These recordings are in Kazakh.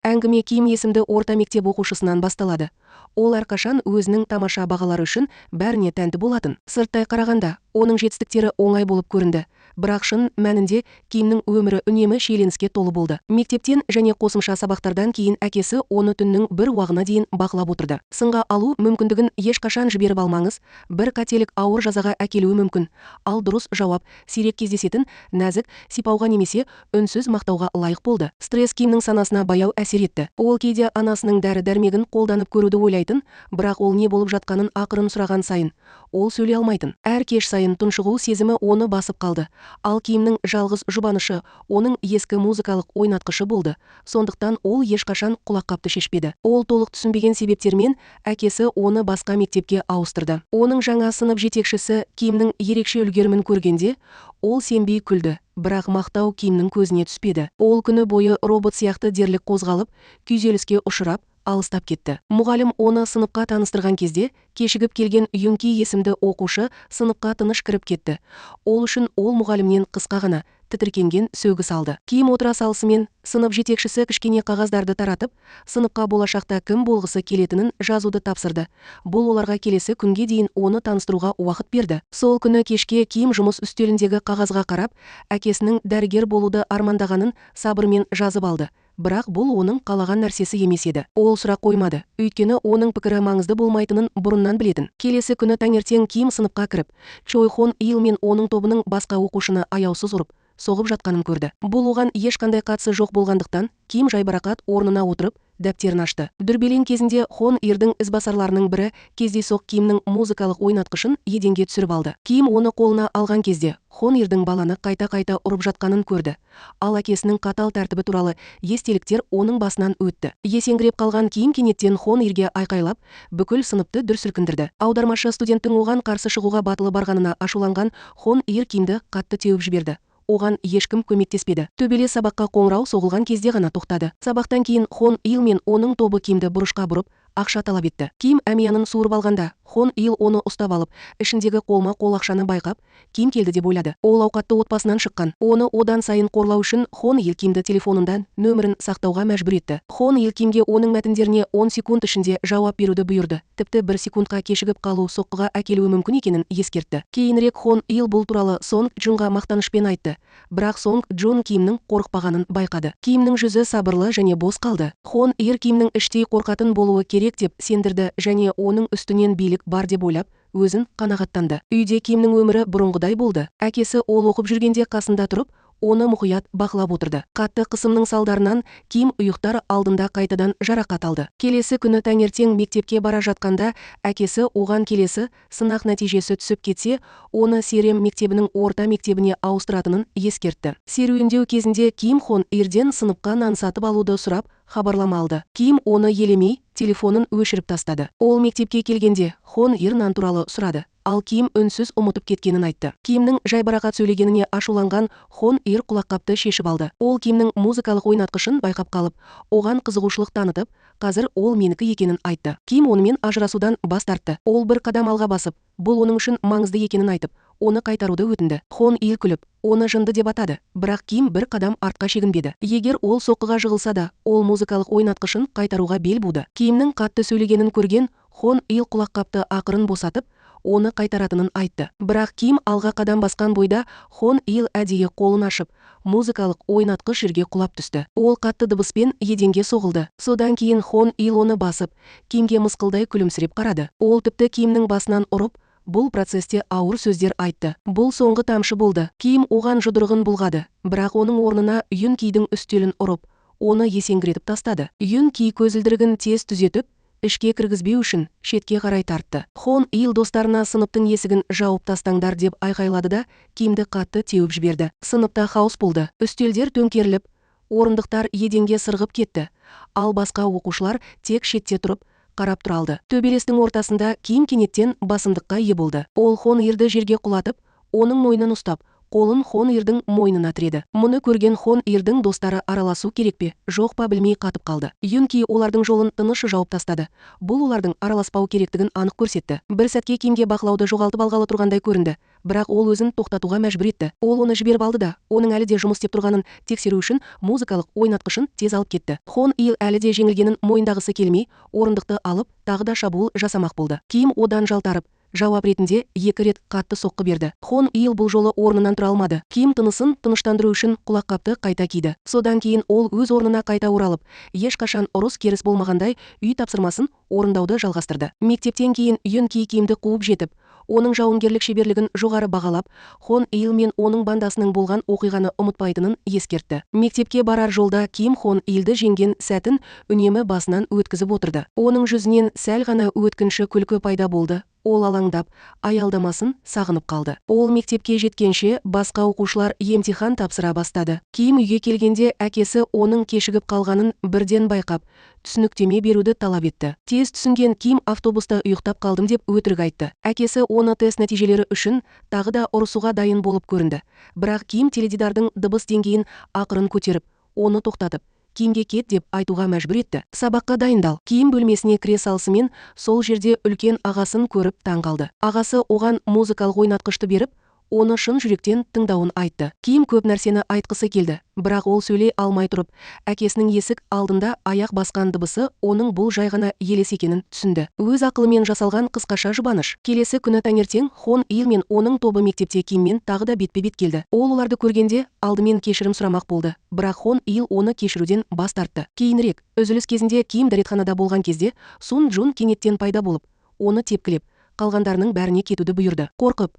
Әңгіме Ким есімді орта мектеп оқушысынан басталады. Ол әрқашан өзінің тамаша бағалары үшін бәріне тәнті болатын. Сырттай қарағанда, оның жетістіктері оңай болып көрінді. Бірақ шын мәнінде Кимнің өмірі үнемі шиеленіске толы болды. Мектептен және қосымша сабақтардан кейін әкесі оны түннің бір уағына дейін бақылап отырды. Сынға алу мүмкіндігін ешқашан жіберіп алмаңыз, бір қателік ауыр жазаға әкелуі мүмкін. Ал дұрыс жауап сирек кездесетін нәзік сипауға немесе үнсіз мақтауға лайық болды. Стресс Кимнің санасына баяу әсер етті. Ол кейде анасының дәрі-дәрмегін қолданып көруді ойлайтын, бірақ ол не болып жатқанын ақырын сұраған сайын ол сөйлей алмайтын. Әр кеш сайын тұншығу сезімі оны басып қалды. Ал Кимнің жалғыз жұбанышы оның ескі музыкалық ойнатқышы болды. Сондықтан ол ешқашан құлаққапты шешпеді. Ол толық түсінбеген себептермен әкесі оны басқа мектепке ауыстырды. Оның жаңа сынып жетекшісі Кимнің ерекше үлгерімін көргенде, ол сенбей күлді. Бірақ мақтау Кимнің көзіне түспеді. Ол күні бойы робот сияқты дерлік қозғалып, күйзеліске ұшырап, алыстап кетті. Мұғалім оны сыныпқа таныстырған кезде, кешігіп келген Юнки есімді оқушы сыныпқа тыныш кіріп кетті. Ол үшін ол мұғалімнен қысқа ғана тітіркенген сөгіс алды. Ким отыра салысымен сынып жетекшісі кішкене қағаздарды таратып, сыныпқа болашақта кім болғысы келетінін жазуды тапсырды. Бұл оларға келесі күнге дейін оны таныстыруға уақыт берді. Сол күні кешке Ким жұмыс үстеліндегі қағазға қарап, әкесінің дәрігер болуды армандағанын сабырмен жазып алды. Бірақ бұл оның қалаған нәрсесі емес еді. Ол сұрақ қоймады, өйткені оның пікірі маңызды болмайтынын бұрыннан білетін. Келесі күні таңертең Ким сыныпқа кіріп, Чой Хон Ил мен оның тобының басқа оқушыны аяусыз ұрып, соғып жатқанын көрді. Бұл оған ешқандай қатысы жоқ болғандықтан, Ким жайбарақат орнына отырып, дәптерін ашты. Дүрбелең кезінде Хон Ирдің ізбасарларының бірі кездейсоқ Кимнің музыкалық ойнатқышын еденге түсіріп алды. Ким оны қолына алған кезде Хон Ирдің баланы қайта-қайта ұрып жатқанын көрді. Ал әкесінің қатал тәртібі туралы естеліктер оның басынан өтті. Есеңгіреп қалған Ким кенеттен Хон Ирге айқайлап, бүкіл сыныпты дүр сілкіндірді. Аудармашы студенттің оған қарсы шығуға батылы барғанына ашуланған Хон Ир Кимді қатты теуіп жіберді. Оған ешкім көмектеспеді. Төбелес сабаққа қоңырау соғылған кезде ғана тоқтады. Сабақтан кейін Хон Ил мен оның тобы Кимді бұрышқа бұрып, ақша талап етті. Ким әмиянын суырып алғанда, Хон Ил оны ұстап алып, ішіндегі қолма-қол ақшаны байқап, Ким келді деп ойлады. Ол ауқатты отбасынан шыққан. Оны одан сайын қорлау үшін Хон Ил Кимді телефонында нөмірін сақтауға мәжбүр етті. Хон Ил Кимге оның мәтіндеріне 10 секунд ішінде жауап беруді бұйырды. Тіпті 1 секундқа кешігіп қалу соққыға әкелуі мүмкін екенін ескертті. Кейінірек Хон Ил бұл туралы Сонг Джунға мақтанышпен айтты. Бірақ Сонг Джун Кимнің қорықпағанын байқады. Кимнің жүзі сабырлы және бос қалды. Хон Ир Кимнің іштей қорқатын болуы керек деп сендірді және оның үстінен билік бар деп ойлап, өзін қанағаттанды. Үйде Кимнің өмірі бұрынғыдай болды. Әкесі ол оқып жүргенде қасында тұрып, оны мұқият бақылап отырды. Қатты қысымның салдарынан Ким ұйықтар алдында қайтадан жарақат алды. Келесі күні таңертең мектепке бара жатқанда әкесі оған келесі сынақ нәтижесі түсіп кетсе, оны Серем мектебінің орта мектебіне ауыстыратынын ескертті. Серуендеу кезінде Ким Хон Ирден сыныпқа нан сатып алуды сұрап, хабарлама алды. Ким оны елемей, телефонын өшіріп тастады. Ол мектепке келгенде Хон Ир нан туралы сұрады. Ал Ким үнсіз ұмытып кеткенін айтты. Кимнің жайбарақат сөйлегеніне ашуланған Хон Ир құлаққапты шешіп алды. Ол Кимнің музыкалық ойнатқышын байқап қалып, оған қызығушылық танытып, қазір ол менікі екенін айтты. Ким онымен ажырасудан бас тартты. Ол бір қадам алға басып, бұл оның үшін маңызды екенін айтып, оны қайтаруды өтінді. Хон Ил күліп, оны жынды деп атады, бірақ Ким бір қадам артқа шегінбеді. Егер ол соққыға жығылса да, ол музыкалық ойнатқышын қайтаруға бел буды. Кимнің қатты сөйлегенін көрген Хон Ил құлаққапты ақырын босатып, оны қайтаратынын айтты. Бірақ Ким алға қадам басқан бойда Хон Ил әдейі қолын ашып, музыкалық ойнатқыш жерге құлап түсті. Ол қатты дыбыспен еденге соғылды. Содан кейін Хон Ил оны басып, Кимге мысқылдай күлімсіреп қарады. Ол тіпті Кимнің басынан ұрып, бұл процесте ауыр сөздер айтты. Бұл соңғы тамшы болды. Ким оған жұдырығын бұлғады, бірақ оның орнына Юн Кидің үстелін ұрып, оны есеңгіретіп тастады. Юн Ки көзілдірігін тез түзетіп, ішке кіргізбеу үшін шетке қарай тартты. Хон Ил достарына сыныптың есігін жауып тастаңдар деп айқайлады да, Кимді қатты теуіп жіберді. Сыныпта хаос болды. Үстелдер төңкеріліп, орындықтар еденге сырғып кетті. Ал басқа оқушылар тек шетте тұрып, қарап тұра алды. Төбелестің ортасында Ким кенеттен басымдыққа ие болды. Ол Хон Ирді жерге құлатып, оның мойнын ұстап, Қолын Хон Ирдің мойнына тіреді. Мұны көрген Хон Ирдің достары араласу керек пе, жоқ па білмей қатып қалды. Юн Ки олардың жолын тыныш жауып тастады. Бұл олардың араласпау керектігін анық көрсетті. Бір сәтке Кимге бақылауды жоғалтып алғалы тұрғандай көрінді. Бірақ ол өзін тоқтатуға мәжбүр етті. Ол оны жіберіп алды да, оның әлі де жұмыс істеп тұрғанын тексеру үшін музыкалық ойнатқышын тез алып кетті. Хон Ил әлі де жеңілгенін мойындағысы келмей, орындықты алып, тағы да шабуыл жасамақ болды. Ким одан жалтарып, жауап ретінде екі рет қатты соққы берді. Хон Ил бұл жолы орнынан тұра алмады. Ким тынысын тыныштандыру үшін құлаққапты қайта киді. Содан кейін ол өз орнына қайта оралып, ешқашан ұрыс-керіс болмағандай үй тапсырмасын орындауды жалғастырды. Мектептен кейін Юн Ки Кимді қуып жетіп, оның жауынгерлік шеберлігін жоғары бағалап, Хон Ил мен оның бандасының болған оқиғаны ұмытпайтынын ескертті. Мектепке барар жолда Ким Хон Илді жеңген сәтін үнемі басынан өткізіп отырды. Оның жүзінен сәл ғана өткінші күлкі пайда болды. Ол алаңдап, аялдамасын сағынып қалды. Ол мектепке жеткенше басқа оқушылар емтихан тапсыра бастады. Ким үйге келгенде әкесі оның кешігіп қалғанын бірден байқап, түсініктеме беруді талап етті. Тез түсінген Ким автобуста ұйықтап қалдым деп өтірік айтты. Әкесі оны тест нәтижелері үшін тағы да ұрысуға дайын болып көрінді. Бірақ Ким теледидардың дыбыс деңгейін ақырын көтеріп, оны тоқтатып, Кимге кет деп айтуға мәжбүр етті. Сабаққа дайындал. Ким бөлмесіне кіре салысымен сол жерде үлкен ағасын көріп таң қалды. Ағасы оған музыкалық ойнатқышты беріп, оны шын жүректен тыңдауын айтты. Ким көп нәрсені айтқысы келді, бірақ ол сөйлей алмай тұрып, әкесінің есік алдында аяқ басқан дыбысы оның бұл жай ғана елес екенін түсінді. Өз ақылымен жасалған қысқаша жұбаныш. Келесі күні таңертең Хон Ил мен оның тобы мектепте Киммен тағы да бетпе-бет келді. Ол оларды көргенде алдымен кешірім сұрамақ болды, бірақ Хон Ил оны кешіруден бас тартты. Кейінірек, үзіліс кезінде Ким дәретханада болған кезде Сун Джун кенеттен пайда болып, оны тепкілеп, қалғандарының бәріне кетуді бұйырды. Қорқып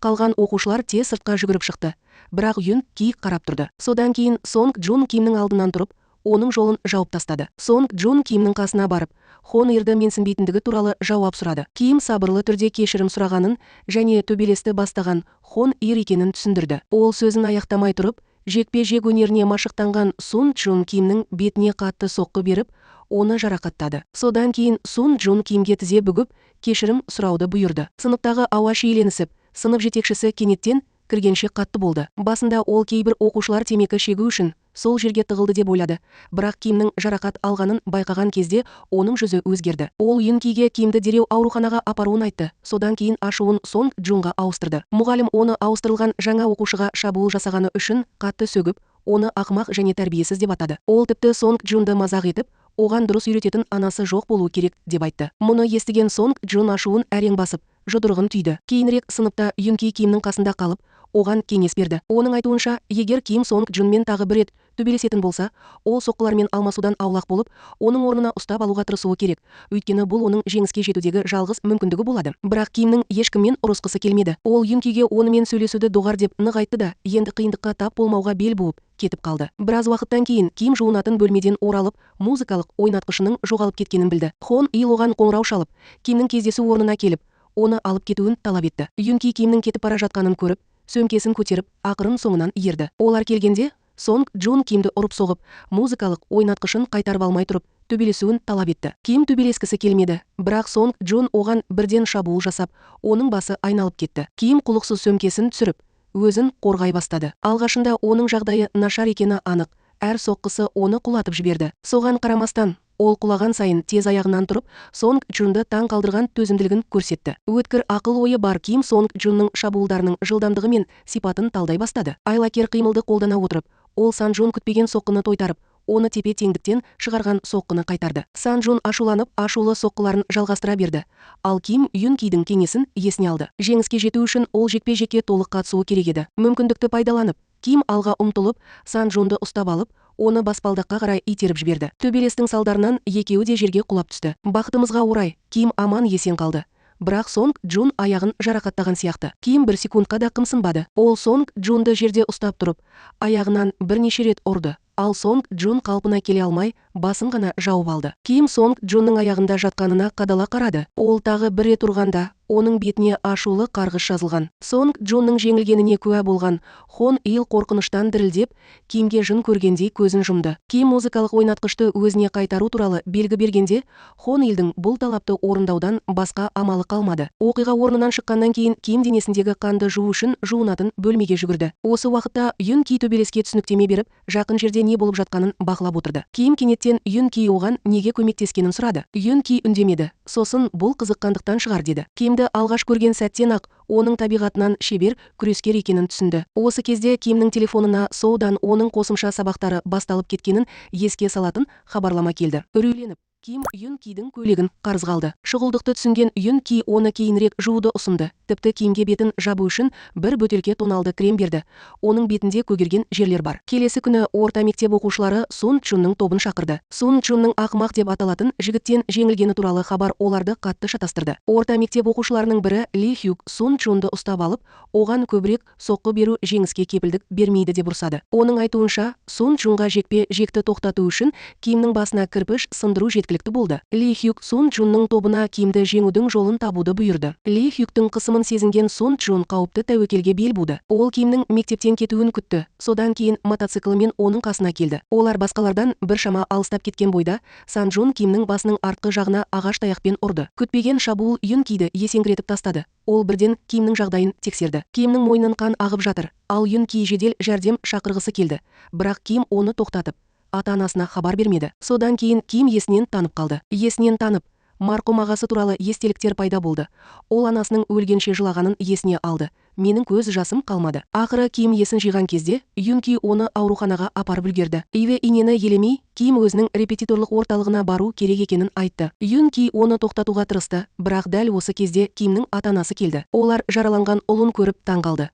қалған оқушылар тез сыртқа жүгіріп шықты, бірақ Юн Ки қарап тұрды. Содан кейін Сонг Джун Кимнің алдынан тұрып, оның жолын жауып тастады. Сонг Джун Кимнің қасына барып, Хон Ирді менсінбейтіндігі туралы жауап сұрады. Ким сабырлы түрде кешірім сұрағанын және төбелесті бастаған Хон Ир екенін түсіндірді. Ол сөзін аяқтамай тұрып, жекпе-жек өнеріне машықтанған Сун Джун Кимнің бетіне қатты соққы беріп, оны жарақаттады. Содан кейін Сун Джун Кимге тізе бүгіп, кешірім сұрауды бұйырды. Сыныптағы ауа шиеленісіп, сынып жетекшісі кенеттен кіргенше қатты болды. Басында ол кейбір оқушылар темекі шегу үшін сол жерге тығылды деп ойлады. Бірақ Кимнің жарақат алғанын байқаған кезде оның жүзі өзгерді. Ол Юн Киге Кимді дереу ауруханаға апаруын айтты. Содан кейін ашуын Сонг Джунға ауыстырды. Мұғалім оны ауыстырылған жаңа оқушыға шабуыл жасағаны үшін қатты сөгіп, оны ақымақ және тәрбиесіз деп атады. Ол тіпті Сонг Джунды мазақ етіп, оған дұрыс үйрететін анасы жоқ болуы керек деп айтты. Мұны естіген Сонг Джун ашуын әрең басып, жұдырығын түйді. Кейінірек сыныпта Юн Ки Кимнің қасында қалып, оған кеңес берді. Оның айтуынша, егер Ким Сонг Джунмен тағы бір рет төбелесетін болса, ол соққылармен алмасудан аулақ болып, оның орнына ұстап алуға тырысуы керек. Өйткені бұл оның жеңіске жетудегі жалғыз мүмкіндігі болады. Бірақ Кимнің ешкіммен ұрысқысы келмеді. Ол Юн Киге онымен сөйлесуді доғар деп нық айтты да, енді қиындыққа тап болмауға бел буып, кетіп қалды. Біраз уақыттан кейін Ким жуынатын бөлмеден оралып, музыкалық ойнатқышының жоғалып кеткенін білді. Хон Ил оған қоңырау шалып, Кимнің кездесу орнына келіп, оны алып кетуін талап етті. Юн Ки Кимнің кетіп бара жатқанын көріп, сөмкесін көтеріп, ақырын соңынан ерді. Олар келгенде Сонг Джун Кимді ұрып соғып, музыкалық ойнатқышын қайтарып алмай тұрып, төбелесуін талап етті. Ким төбелескісі келмеді, бірақ Сонг Джун оған бірден шабуыл жасап, оның басы айналып кетті. Ким құлықсыз сөмкесін түсіріп, өзін қорғай бастады. Алғашында оның жағдайы нашар екені анық, әр соққысы оны құлатып жіберді. Соған қарамастан, ол құлаған сайын тез аяғынан тұрып, Сонг Джунды таң қалдырған төзімділігін көрсетті. Өткір ақыл ойы бар Ким Сонг Джунның шабуылдарының жылдамдығы мен сипатын талдай бастады. Айлакер қимылды қолдана отырып, ол Сан Джун күтпеген соққыны тойтарып, оны тепе-теңдіктен шығарған соққыны қайтарды. Сан Джун ашуланып, ашулы соққыларын жалғастыра берді. Ал Ким Юн Кидің кеңесін есіне алды. Жеңіске жету үшін ол жекпе-жекке толық қатысуы керек еді. Мүмкіндікті пайдаланып, Ким алға ұмтылып, Сан Джунды ұстап алып, оны баспалдаққа қарай итеріп жіберді. Төбелестің салдарынан екеуі де жерге құлап түсті. Бақытымызға орай, Ким аман есен қалды. Бірақ Сонг Джун аяғын жарақаттаған сияқты. Ким бір секундқа да қымсынбады. Ол Сонг Джунды жерде ұстап тұрып, аяғынан бірнеше рет ұрды. Ал Сонг Джун қалпына келе алмай, басын ғана жауып алды. Ким Сонг Джунның аяғында жатқанына қадала қарады. Ол тағы бір рет ұрғанда, оның бетіне ашулы қарғыс жазылған. Сонг Джунның жеңілгеніне куә болған Хон Ил қорқыныштан дірілдеп, Кимге жын көргендей көзін жұмды. Ким музыкалық ойнатқышты өзіне қайтару туралы белгі бергенде, Хон Илдің бұл талапты орындаудан басқа амалы қалмады. Оқиға орнынан шыққаннан кейін Ким денесіндегі қанды жуу үшін жуынатын бөлмеге жүгірді. Осы уақытта Юн Ки төбелеске түсініктеме беріп, жақын жерде не болып жатқанын бақылап отырды. Ким кенеттен Юн Ки оған неге көмектескенін сұрады. Юн Ки үндемеді. Сосын бұл қызыққандықтан шығар деді. Кимді алғаш көрген сәттен-ақ оның табиғатынан шебер күрескер екенін түсінді. Осы кезде Кимнің телефонына Соудан оның қосымша сабақтары басталып кеткенін еске салатын хабарлама келді. Үрейленіп, Ким Юн Кидің көйлегін қарызға алды. Шұғылдықты түсінген Юн Ки оны кейінірек жууды ұсынды. Тіпті Кимге бетін жабу үшін бір бөтелке тоналды крем берді. Оның бетінде көгерген жерлер бар. Келесі күні орта мектеп оқушылары Сун Чунның тобын шақырды. Сун Чунның ақымақ деп аталатын жігіттен жеңілгені туралы хабар оларды қатты шатастырды. Орта мектеп оқушыларының бірі Ли Хюк Сун Чунды ұстап алып, оған көбірек соққы беру жеңіске кепілдік бермейді деп ұрсады. Оның айтуынша, Сун Чунға жекпе-жекті тоқтату үшін Кимнің басына кірпіш сындыру жеткілікті болды. Ли Хюк Сун Чунның тобына Кимді жеңудің жолын табуды бұйырды. Ли Хюктің қысымын сезінген Сун Чун қауіпті тәуекелге бел буды. Ол Кимнің мектептен кетуін күтті. Содан кейін мотоциклімен оның қасына келді. Олар басқалардан біршама алыстап кеткен бойда Сан Джун Кимнің басының артқы жағына ағаш таяқпен ұрды. Күтпеген шабуыл Юн Киді есеңгіретіп тастады. Ол бірден Кимнің жағдайын тексерді. Кимнің мойнынан қан ағып жатыр. Ал Юн Ки жедел жәрдем шақырғысы келді. Бірақ Ким оны тоқтатып, ата-анасына хабар бермеді. Содан кейін Ким есінен танып қалды. Есінен танып, марқұм ағасы туралы естеліктер пайда болды. Ол анасының өлгенше жылағанын есіне алды. Менің көз жасым қалмады. Ақыры Ким есін жиған кезде, Юн Ки оны ауруханаға апарып үлгерді. Иве инені елемей, Ким өзінің репетиторлық орталығына бару керек екенін айтты. Юн Ки оны тоқтатуға тырысты, бірақ дәл осы кезде Кимнің ата-анасы келді. Олар жараланған ұлын көріп таң қалды.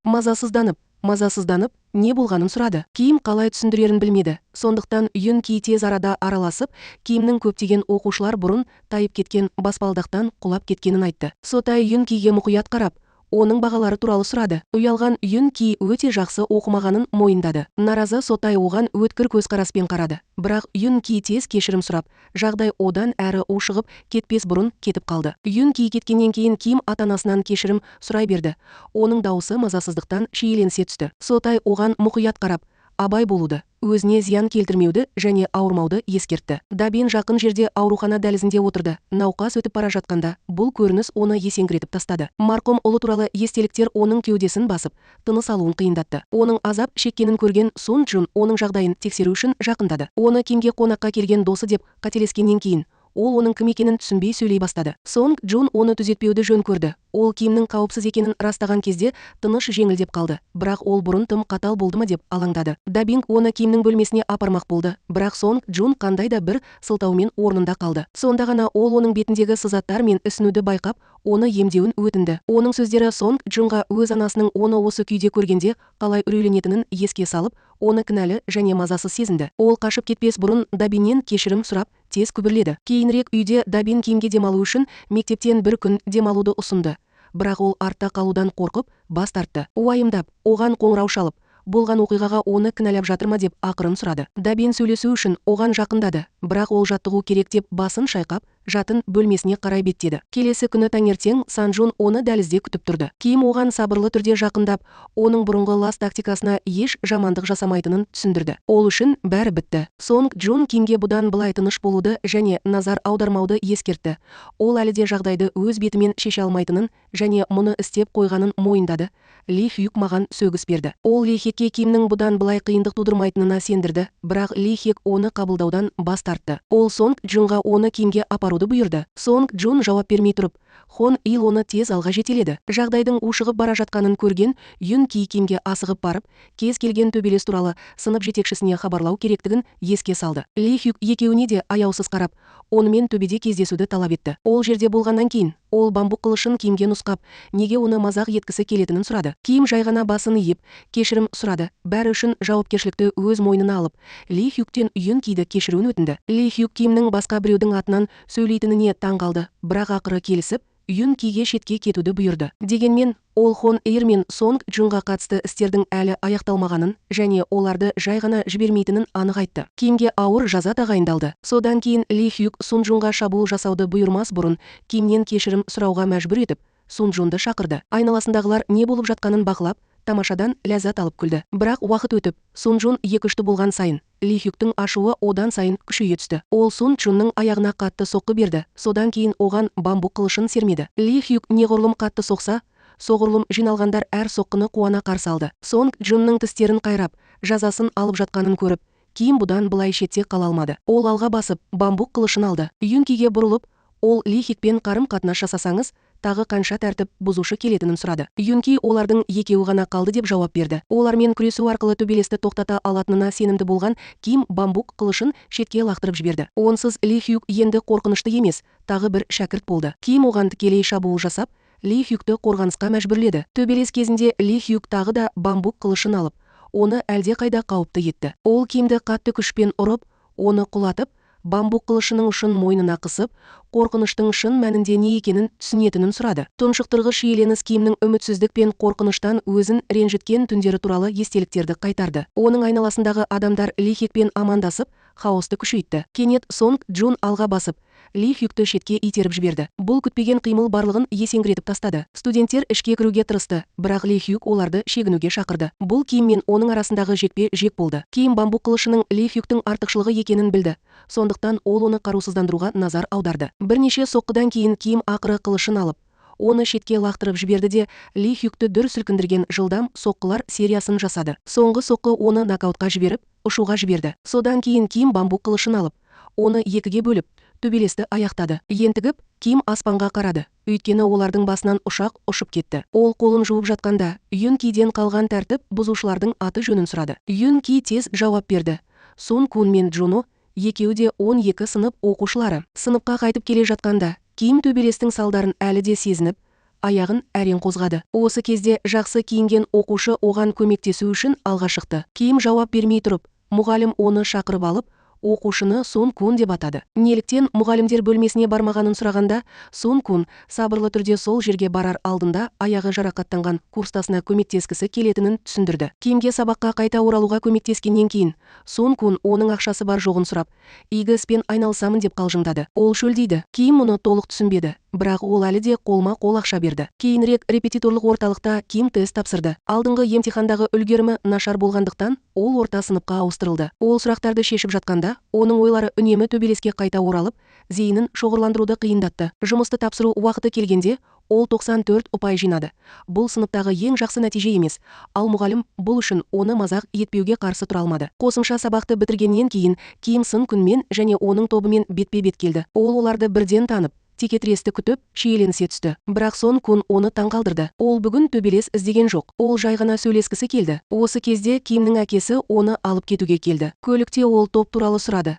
Мазасызданып, не болғанын сұрады. Ким қалай түсіндірерін білмеді. Сондықтан Юн Ки тез арада араласып, Кимнің көптеген оқушылар бұрын тайып кеткен баспалдақтан құлап кеткенін айтты. Сотай Юн Киге мұқият қарап, оның бағалары туралы сұрады. Ұялған Юн Ки өте жақсы оқымағанын мойындады. Наразы Сотай оған өткір көзқараспен қарады. Бірақ Юн Ки тез кешірім сұрап, жағдай одан әрі ушығып кетпес бұрын кетіп қалды. Юн Ки кеткеннен кейін Ким ата-анасынан кешірім сұрай берді. Оның дауысы мазасыздықтан шиеленісе түсті. Сотай оған мұқият қарап, абай болуды, өзіне зиян келтірмеуді және ауырмауды ескертті. Дабин жақын жерде аурухана дәлізінде отырды. Науқас өтіп бара жатқанда, бұл көрініс оны есеңгіретіп тастады. Марқұм ұлы туралы естеліктер оның кеудесін басып, тыныс алуын қиындатты. Оның азап шеккенін көрген Сун Джун оның жағдайын тексеру үшін жақындады. Оны Кимге қонаққа келген досы деп қателескеннен кейін, ол оның кім екенін түсінбей сөйлей бастады. Сонг Джун оны түзетпеуді жөн көрді. Ол Кимнің қауіпсіз екенін растаған кезде тыныш жеңілдеп қалды. Бірақ ол бұрын тым қатал болды ма деп алаңдады. Дабинг оны Кимнің бөлмесіне апармақ болды. Бірақ Сонг Джун қандай да бір сылтаумен орнында қалды. Сонда ғана ол оның бетіндегі сызаттар мен ісінуді байқап, оны емдеуін өтінді. Оның сөздері Сонг Джунға өз анасының оны осы күйде көргенде қалай үрейленетінін еске салып, оны кінәлі және мазасыз сезінді. Ол қашып кетпес бұрын Дабиннен кешірім сұрап, тез күбірледі. Кейінірек үйде Дабин Кимге демалу үшін мектептен бір күн демалуды ұсынды. Бірақ ол артта қалудан қорқып, бас тартты. Уайымдап, оған қоңырау шалып, болған оқиғаға оны кінәлап жатыр ма деп ақырын сұрады. Дабин сөйлесу үшін оған жақындады, бірақ ол жаттығу керек деп басын шайқап, жатын бөлмесіне қарай беттеді. Келесі күні таңертең Санжун оны дәлізде күтіп тұрды. Ким оған сабырлы түрде жақындап, оның бұрынғы лас тактикасына еш жамандық жасамайтынын түсіндірді. Ол үшін бәрі бітті. Сонг Джун Кимге бұдан былай тыныш болуды және назар аудармауды ескертті. Ол әлі де жағдайды өз бетімен шеше алмайтынын және мұны істеп қойғанын мойындады. Ли Хюк маған сөгіс берді. Ол Ли Хекке Кимнің бұдан былай қиындық тудырмайтынына сендірді, бірақ Ли Хек оны қабылдаудан бас тартты. Ол Сонг Джунға оны Кимге апаруды бұйырды. Сонг Джун жауап бермей тұрып, Хон Ил оны тез алға жетеледі. Жағдайдың ушығып бара жатқанын көрген Юн Ки Кимге асығып барып, кез келген төбелес туралы сынып жетекшісіне хабарлау керектігін еске салды. Ли Хюк екеуіне де аяусыз қарап, онымен төбеде кездесуді талап етті. Ол жерде болғаннан кейін, ол бамбук қылышын Кимге нұсқап, неге оны мазақ еткісі келетінін сұрады. Ким жай ғана басын иіп, кешірім сұрады. Бәрі үшін жауапкершілікті өз мойнына алып, Ли Хюктен Юн Киді кешіруін өтінді. Ли Хюк Кимнің басқа біреудің атынан сөйлейтініне таң қалды, бірақ ақыры келісіп, Юн Киге шетке кетуді бұйырды. Дегенмен, ол Хон Эйр мен Сонг Джунға қатысты істердің әлі аяқталмағанын және оларды жай ғана жібермейтінін анық айтты. Кимге ауыр жаза тағайындалды. Содан кейін Ли Хюк Сун Джунға шабуыл жасауды бұйырмас бұрын Кимнен кешірім сұрауға мәжбүр етіп, Сун Джунды шақырды. Айналасындағылар не болып жатқанын бақылап, тамашадан ләззат алып күлді. Бірақ уақыт өтіп, Сун Джун екі-үшті болған сайын Ли Хюктің ашуы одан сайын күшейе түсті. Ол Сун Джунның аяғына қатты соққы берді. Содан кейін оған бамбук қылышын сермеді. Ли Хюк неғұрлым қатты соқса, соғұрлым жиналғандар әр соққыны қуана қарсы алды. Сонг Джунның тістерін қайрап, жазасын алып жатқанын көріп, Ким бұдан былай шетте қала алмады. Ол алға басып, бамбук қылышын алды. Юн Киге бұрылып, ол Ли Хюкпен қарым-қатынас жасасаңыз, тағы қанша тәртіп бұзушы келетінін сұрады. Юн Ки олардың екеуі ғана қалды деп жауап берді. Олармен күресу арқылы төбелесті тоқтата алатынына сенімді болған Ким бамбук қылышын шетке лақтырып жіберді. Онсыз Ли Хюк енді қорқынышты емес, тағы бір шәкірт болды. Ким оған тікелей шабуыл жасап, Ли Хюкті қорғанысқа мәжбүрледі. Төбелес кезінде Ли Хюк тағы да бамбук қылышын алып, оны әлде қайда қауіпті етті. Ол Кимді қатты күшпен ұрып, оны құлатып, бамбук қылышының ұшын мойнына қысып, қорқыныштың шын мәнінде не екенін түсінетінін сұрады. Тұншықтырғыш шиеленіс Кимнің үмітсіздік пен қорқыныштан өзін ренжіткен түндері туралы естеліктерді қайтарды. Оның айналасындағы адамдар Ли Хюкпен амандасып, хаосты күшейтті. Кенет Сонг Джун алға басып, Ли Хюкті шетке итеріп жіберді. Бұл күтпеген қимыл барлығын есеңгіретіп тастады. Студенттер ішке кіруге тырысты, бірақ Ли Хюк оларды шегінуге шақырды. Бұл Ким мен оның арасындағы жекпе-жек болды. Ким бамбук қылышының Ли Хюктің артықшылығы екенін білді. Сондықтан ол оны қарусыздандыруға назар аударды. Бірнеше соққыдан кейін Ким ақыры қылышын алып, оны шетке лақтырып жіберді де, Ли Хюкті дүр сілкіндірген жылдам соққылар сериясын жасады. Соңғы соққы оны нокаутқа жіберіп, ұшуға жіберді. Содан кейін Ким бамбук қылышын алып, оны екіге бөліп, төбелесті аяқтады. Ентігіп, Ким аспанға қарады. Өйткені олардың басынан ұшақ ұшып кетті. Ол қолын жуып жатқанда, Юн Киден қалған тәртіп бұзушылардың аты жөнін сұрады. Юн Ки тез жауап берді. Сун Кун мен Джуно екеуі де 12 сынып оқушылары. Сыныпқа қайтып келе жатқанда, Ким төбелестің салдарын әлі де сезініп, аяғын әрең қозғады. Осы кезде жақсы киінген оқушы оған көмектесу үшін алға шықты. Ким жауап бермей тұрып, мұғалім оны шақырып алып, оқушыны Сун Кун деп атады. Неліктен мұғалімдер бөлмесіне бармағанын сұрағанда, Сун Кун сабырлы түрде сол жерге барар алдында аяғы жарақаттанған курстасына көмектескісі келетінін түсіндірді. Кимге сабаққа қайта оралуға көмектескеннен кейін, Сун Кун оның ақшасы бар жоғын сұрап, игі іспен айналысамын деп қалжыңдады. Ол шөлдейді. Ким мұны толық түсінбеді, бірақ ол әлі де қолма-қол ақша берді. Кейінірек репетиторлық орталықта Ким тест тапсырды. Алдыңғы емтихандағы үлгерімі нашар болғандықтан, ол орта сыныпқа ауыстырылды. Ол сұрақтарды шешіп жатқанда, оның ойлары үнемі төбелеске қайта оралып, зейінін шоғырландыруды қиындатты. Жұмысты тапсыру уақыты келгенде, ол 94 ұпай жинады. Бұл сыныптағы ең жақсы нәтиже емес, ал мұғалім бұл үшін оны мазақ етпеуге қарсы тұра алмады. Қосымша сабақты бітіргеннен кейін Ким Сын Күнмен және оның тобымен бетпе-бет келді. Ол оларды бірден танып, текетіресті күтіп, шиеленісе түсті. Бірақ Сон Кун оны таңғалдырды. Ол бүгін төбелес іздеген жоқ. Ол жай ғана сөйлескісі келді. Осы кезде Кимнің әкесі оны алып кетуге келді. Көлікте ол топ туралы сұрады.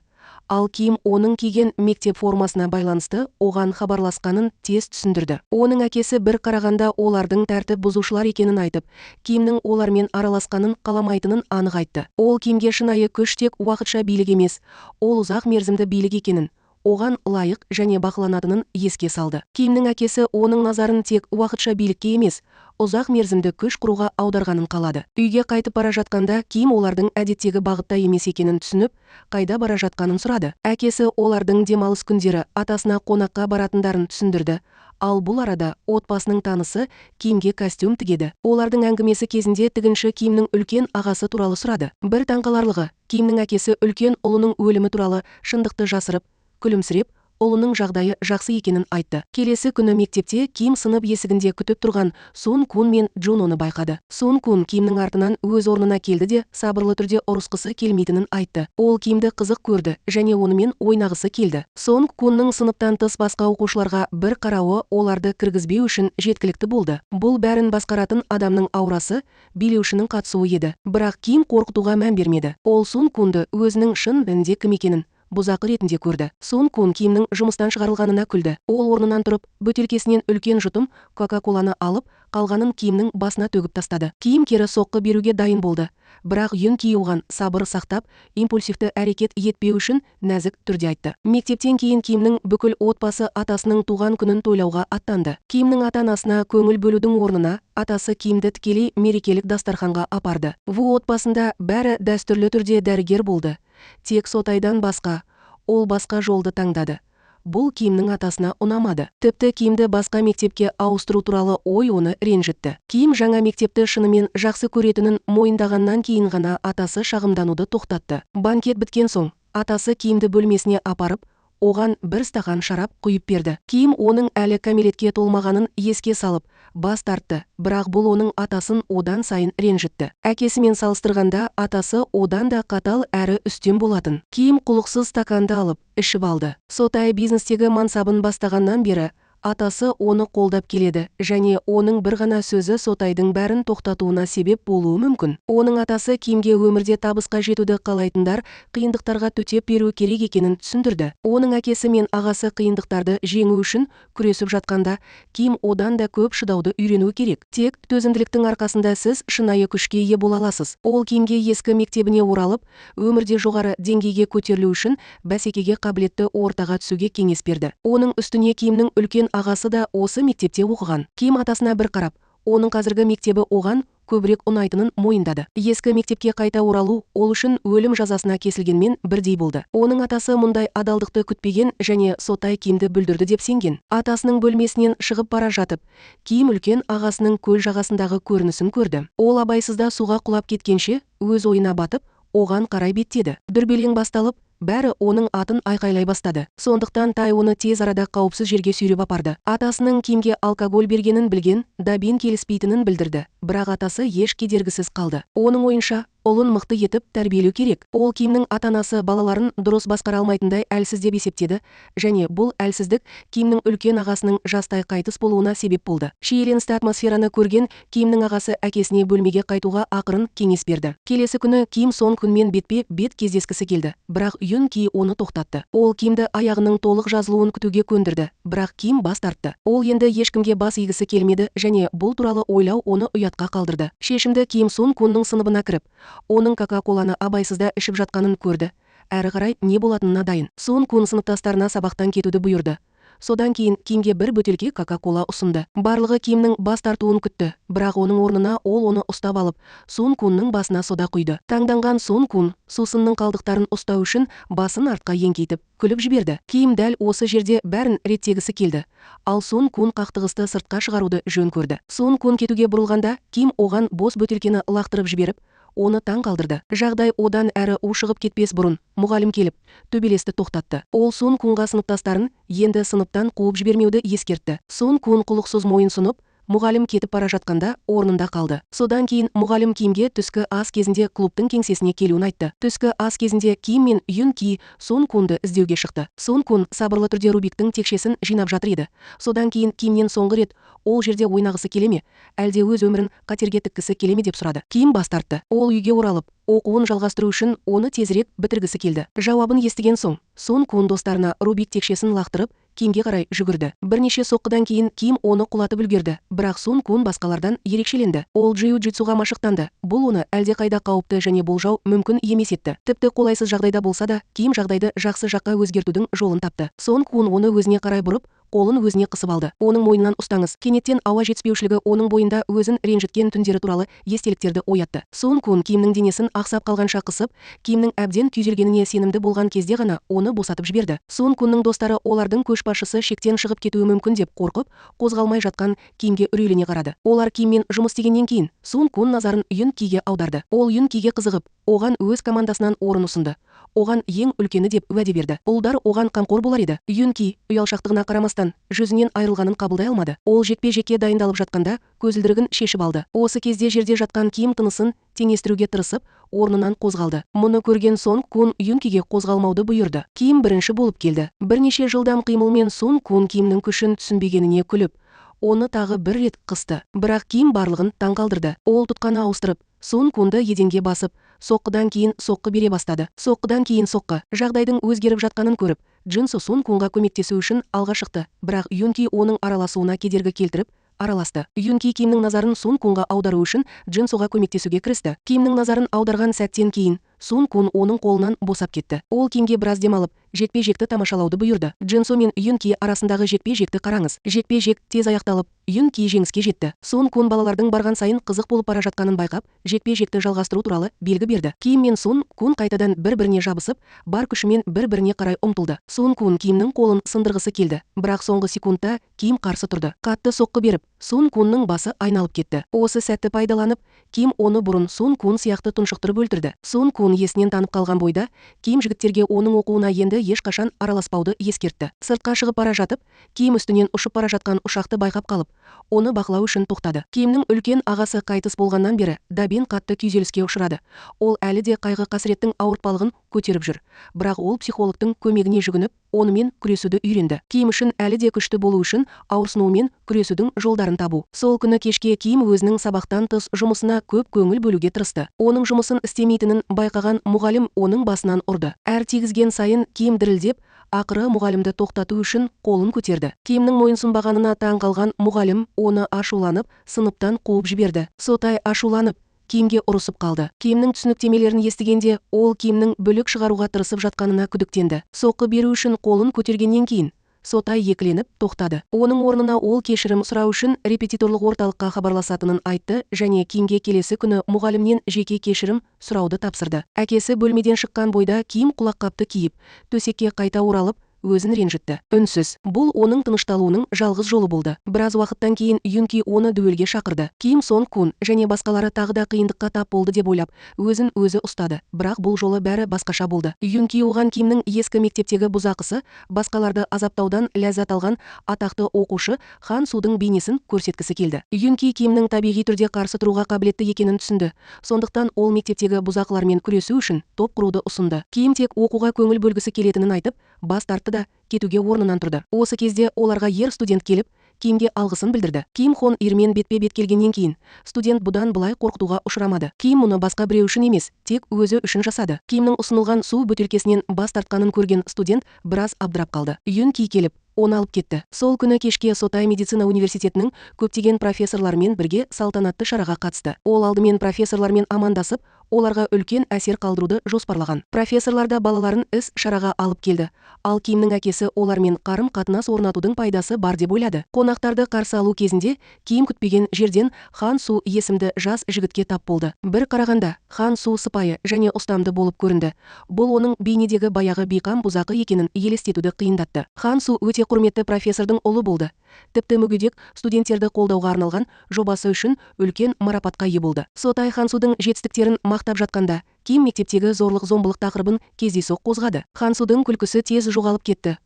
Ал Ким оның киген мектеп формасына байланысты оған хабарласқанын тез түсіндірді. Оның әкесі бір қарағанда олардың тәртіп бұзушылар екенін айтып, Кимнің олармен араласқанын қаламайтынын анық айтты. Ол Кимге шынайы күш тек уақытша билік емес, ол ұзақ мерзімді билік екенін, оған лайық және бақыланатынын еске салды. Кимнің әкесі оның назарын тек уақытша билікке емес, ұзақ мерзімді күш құруға аударғанын қалады. Үйге қайтып бара жатқанда Ким олардың әдеттегі бағытта емес екенін түсініп, қайда бара жатқанын сұрады. Әкесі олардың демалыс күндері атасына қонаққа баратындарын түсіндірді. Ал бұл арада отбасының танысы Кимге костюм тігеді. Олардың әңгімесі кезінде тігінші Кимнің үлкен ағасы туралы сұрады. Бір таңқаларлығы, Кимнің әкесі үлкен ұлының өлімі туралы шындықты жасырып, күлімсіреп, ұлының жағдайы жақсы екенін айтты. Келесі күні мектепте Ким сынып есігінде күтіп тұрған Сун Кун мен Джуноны байқады. Сун Кун Кимнің артынан өз орнына келді де сабырлы түрде ұрысқысы келмейтінін айтты. Ол Кимді қызық көрді және онымен ойнағысы келді. Сон Кунның сыныптан тыс басқа оқушыларға бір қарауы оларды кіргізбеу үшін жеткілікті болды. Бұл бәрін басқаратын адамның аурасы, билеушінің қатысуы еді. Бірақ Ким қорқытуға мән бермеді. Ол Сун Кунды өзінің шын мәнінде кім екенін, бұзақы ретінде көрді. Сон Кун Кимнің жұмыстан шығарылғанына күлді. Ол орнынан тұрып, бөтелкесінен үлкен жұтым Кока-Коланы алып, қалғанын Кимнің басына төгіп тастады. Ким кері соққы беруге дайын болды. Бірақ Юн Ки оған сабыр сақтап, импульсивті әрекет етпеу үшін нәзік түрде айтты. Мектептен кейін Кимнің бүкіл отбасы атасының туған күнін тойлауға аттанды. Кимнің ата-анасына көңіл бөлудің орнына атасы Кимді тікелей мерекелік дастарханға апарды. Ву отбасында бәрі дәстүрлі түрде дәрігер болды. Тек Сотайдан басқа, ол басқа жолды таңдады. Бұл Кимнің атасына ұнамады. Тіпті Кимді басқа мектепке ауыстыру туралы ой оны ренжітті. Ким жаңа мектепті шынымен жақсы көретінін мойындағаннан кейін ғана атасы шағымдануды тоқтатты. Банкет біткен соң, атасы Кимді бөлмесіне апарып, оған бір стақан шарап құйып берді. Ким оның әлі кәмелетке толмағанын еске салып, бас тартты, бірақ бұл оның атасын одан сайын ренжітті. Әкесімен салыстырғанда атасы одан да қатал әрі үстем болатын. Ким құлықсыз стаканды алып, ішіп алды. Сотай бизнестегі мансабын бастағаннан бері атасы оны қолдап келеді және оның бір ғана сөзі Сотайдың бәрін тоқтатуына себеп болуы мүмкін. Оның атасы Кимге өмірде табысқа жетуді қалайтындар қиындықтарға төтеп беру керек екенін түсіндірді. Оның әкесі мен ағасы қиындықтарды жеңу үшін күресіп жатқанда, Ким одан да көп шыдауды үйренуі керек. Тек төзімділіктің арқасында сіз шынайы күшке ие бола аласыз. Ол Кимге ескі мектебіне оралып, өмірде жоғары деңгейге көтерілу үшін бәсекеге қабілетті ортаға түсуге кеңес берді. Оның үстіне Кимнің үлкен ағасы да осы мектепте оқыған. Ким атасына бір қарап, оның қазіргі мектебі оған көбірек ұнайтынын мойындады. Ескі мектепке қайта оралу ол үшін өлім жазасына кесілгенмен бірдей болды. Оның атасы мұндай адалдықты күтпеген және Сотай Кимді бүлдірді деп сенген. Атасының бөлмесінен шығып бара жатып, Ким үлкен ағасының көл жағасындағы көрінісін көрді. Ол абайсызда суға құлап кеткенше өз ойына батып, оған қарай беттеді. Дүрбелең басталып, бәрі оның атын айқайлай бастады. Сондықтан Тай оны тез арада қауіпсіз жерге сүйреп апарды. Атасының Кимге алкоголь бергенін білген Дабин келіспейтінін білдірді. Бірақ атасы еш кедергісіз қалды. Оның ойынша, ұлын мықты етіп тәрбиелеу керек. Ол Кимнің ата-анасы балаларын дұрыс басқара алмайтындай әлсіз деп есептеді, және бұл әлсіздік Кимнің үлкен ағасының жастай қайтыс болуына себеп болды. Шиеленісті атмосфераны көрген Кимнің ағасы әкесіне бөлмеге қайтуға ақырын кеңес берді. Келесі күні Ким Сон Кунмен бетпе-бет кездескісі келді, бірақ Юн Ки оны тоқтатты. Ол Кимді аяғының толық жазылуын күтуге көндірді, бірақ Ким бас тартты. Ол енді ешкімге бас игісі келмеді және бұл туралы ойлау оны ұятқа қалдырды. Шешімді Ким Сон Кунның сыныбына кіріп, оның Кока-Коланы абайсызда ішіп жатқанын көрді. Әрі қарай не болатынына дайын. Сон Кун сыныптастарына сабақтан кетуді бұйырды. Содан кейін Кимге бір бөтелке Кока-Кола ұсынды. Барлығы Кимнің бас тартуын күтті, бірақ оның орнына ол оны ұстап алып, Сон Кунның басына сода құйды. Таңданған Сон Кун сусынның қалдықтарын ұстау үшін басын артқа еңкейтіп, күліп жіберді. Ким дәл осы жерде бәрін реттегісі келді. Ал Сон Кун қақтығысты сыртқа шығаруды жөн көрді. Сон Кун кетуге бұрылғанда, Ким оған бос бөтелкені лақтырып жіберіп, оны таң қалдырды. Жағдай одан әрі ушығып кетпес бұрын мұғалім келіп, төбелесті тоқтатты. Ол Сон Кунға сыныптастарын енді сыныптан қуып жібермеуді ескертті. Сон Кун құлықсыз мойын сұнып, мұғалім кетіп бара жатқанда орнында қалды. Содан кейін мұғалім Кимге түскі ас кезінде клубтың кеңсесіне келуін айтты. Түскі ас кезінде Ким мен Юн Ки Сон Кунды іздеуге шықты. Сон Кун сабырлы түрде Рубиктің текшесін жинап жатыр еді. Содан кейін Кимнен соңғы рет ол жерде ойнағысы келе ме, әлде өз өмірін қатерге тіккісі келе ме деп сұрады. Ким бас тартты. Ол үйге оралып, оқуын жалғастыру үшін оны тезірек бітіргісі келді. Жауабын естіген соң, Сон Кун достарына Рубик текшесін лақтырып, Кимге қарай жүгірді. Бірнеше соққыдан кейін Ким оны құлатып үлгерді, бірақ Сон Кун басқалардан ерекшеленді. Ол джиу-джитсуға машықтанды. Бұл оны әлдеқайда қауіпті және болжау мүмкін емес етті. Тіпті қолайсыз жағдайда болса да, Ким жағдайды жақсы жаққа өзгертудің жолын тапты. Сон Кун оны өзіне қарай бұрып, қолын өзіне қысып алды. Оның мойнынан ұстаңыз. Кенеттен ауа жетіспеушілігі оның бойында өзін ренжіткен түндері туралы естеліктерді оятты. Сон Кун Кимнің денесін ақсап қалғанша қысып, Кимнің әбден күйзелгеніне сенімді болған кезде ғана оны босатып жіберді. Сон Кунның достары олардың көшбасшысы шектен шығып кетуі мүмкін деп қорқып, қозғалмай жатқан Кимге үрейлене қарады. Олар Киммен жұмыс істегеннен кейін Сон Кун назарын Юн Киге аударды. Ол Юн Киге қызығып, оған өз командасынан орын ұсынды. Оған ең үлкені деп уәде берді. Ұлдар оған қамқор болар еді. Юн Ки ұялшақтығына қарамастан жүзінен айырылғанын қабылдай алмады. Ол жекпе-жекке дайындалып жатқанда көзілдірігін шешіп алды. Осы кезде жерде жатқан Ким тынысын теңестіруге тырысып, орнынан қозғалды. Мұны көрген Сон Кун Юн Киге қозғалмауды бұйырды. Ким бірінші болып келді. Бірнеше жылдам қимылмен Сон Кун Кимнің күшін түсінбегеніне күліп, оны тағы бір рет қысты. Бірақ Ким барлығын таңғалдырды. Ол тұтқаны ауыстырып, Сон Кунды еденге басып, соққыдан кейін соққы бере бастады. Соққыдан кейін соққы. Жағдайдың өзгеріп жатқанын көріп, Джинсу Сун Кунға көмектесу үшін алға шықты, бірақ Юнки оның араласуына кедергі келтіріп, араласты. Юнки Кимнің назарын Сун Кунға аудару үшін Джинсуға көмектесуге кірісті. Кимнің назарын аударған сәттен кейін Сун Кун оның қолынан босап кетті. Ол Кимге біраз демалып, жекпе-жекті тамашалауды бұйырды. Джинсу мен Юнки арасындағы жекпе-жекті қараңыз. Жекпе-жек тез аяқталып, Юнки жеңіске жетті. Сун Кун балалардың барған сайын қызық болып бара жатқанын байқап, жекпе-жекті жалғастыру туралы белгі берді. Ким мен Сун Кун қайтадан бір-біріне жабысып, бар күшімен бір-біріне қарай ұмтылды. Сун Кун Кимнің қолын сындырғысы келді, бірақ соңғы секундта Ким қарсы тұрды. Қатты соққы беріп, Сун Кунның басы айналып кетті. Осы сәтті пайдаланып, Ким оны бұрын Сун Кун сияқты тұншықтырып өлтірді. Сун Кун есінен танып қалған бойда, Ким жігіттерге оның оқуына енді ешқашан араласпауды ескертті. Сыртқа шығып бара жатып, Ким үстінен ұшып бара жатқан ұшақты байқап қалып, оны бақылау үшін тоқтады. Кимнің үлкен ағасы қайтыс болғаннан бері Дабин қатты күйзеліске ұшырады. Ол әлі де қайғы-қасіреттің ауыртпалығын көтеріп жүр. Бірақ ол психологтың көмегіне жүгініп, онымен күресуді үйренді. Ким үшін әлі де күшті болу үшін ауырсынумен күресудің жолдарын табу. Сол күні кешке Ким өзінің сабақтан тыс жұмысына көп көңіл бөлуге тырысты. Оның жұмысын істемейтінін байқаған мұғалім оның басынан ұрды. Әр тигізген сайын Ким дірілдеп, ақыры мұғалімді тоқтату үшін қолын көтерді. Кимнің мойынсұнбағанына таң қалған мұғалім оны ашуланып, сыныптан қуып жіберді. Сотай ашуланып, Кимге ұрысып қалды. Кимнің түсініктемелерін естігенде, ол Кимнің бүлік шығаруға тырысып жатқанына күдіктенді. Соққы беру үшін қолын көтергеннен кейін, Сотай екіленіп тоқтады. Оның орнына ол кешірім сұрау үшін репетиторлық орталыққа хабарласатынын айтты және Кимге келесі күні мұғалімнен жеке кешірім сұрауды тапсырды. Әкесі бөлмеден шыққан бойда Ким құлаққапты киіп, төсекке қайта оралып, өзін ренжітті. Үнсіз. Бұл оның тынышталуының жалғыз жолы болды. Біраз уақыттан кейін Юнки оны дуэльге шақырды. Ким Сон Кун және басқалары тағы да қиындыққа тап болды деп ойлап, өзін өзі ұстады. Бірақ бұл жолы бәрі басқаша болды. Юнки оған Кимнің ескі мектептегі бұзақысы, басқаларды азаптаудан ләззат алған атақты оқушы Хан Судың бейнесін көрсеткісі келді. Юнки Кимнің табиғи түрде қарсы тұруға қабілетті екенін түсінді. Сондықтан ол мектептегі бұзақылармен күресу үшін топ құруды ұсынды. Ким тек оқуға көңіл бөлгісі келетінін айтып, бас тартты да кетуге орнынан тұрды. Осы кезде оларға ер студент келіп, Кимге алғысын білдірді. Ким Хон Ирмен бетпе-бет келгеннен кейін, студент бұдан былай қорқытуға ұшырамады. Ким мұны басқа біреу үшін емес, тек өзі үшін жасады. Кимнің ұсынылған су бөтелкесінен бас тартқанын көрген студент біраз абдырап қалды. Юн Ки келіп, оны алып кетті. Сол күні кешке Сотай медицина университетінің көптеген профессорлармен бірге салтанатты шараға қатысты. Ол алдымен профессорлармен амандасып, оларға үлкен әсер қалдыруды жоспарлаған. Профессорлар да балаларын іс шараға алып келді. Ал Кимнің әкесі олармен қарым-қатынас орнатудың пайдасы бар деп ойлады. Қонақтарды қарсы алу кезінде Ким күтпеген жерден Хан Су есімді жас жігітке тап болды. Бір қарағанда Хан Су сыпайы және ұстамды болып көрінді. Бұл оның бейнедегі баяғы бейқам бұзақы екенін елестетуді қиындатты. Хан Су өте құрметті профессордың ұлы болды. Тіпті мүгедек студенттерді қолдауға арналған жобасы үшін үлкен марапатқа ие болды. Сотай Хан Судың жетістіктерін мақтап жатқанда, Ким мектептегі зорлық-зомбылық тақырыбын кездейсоқ қозғады. Хан Судың күлкісі тез жоғалып кетті.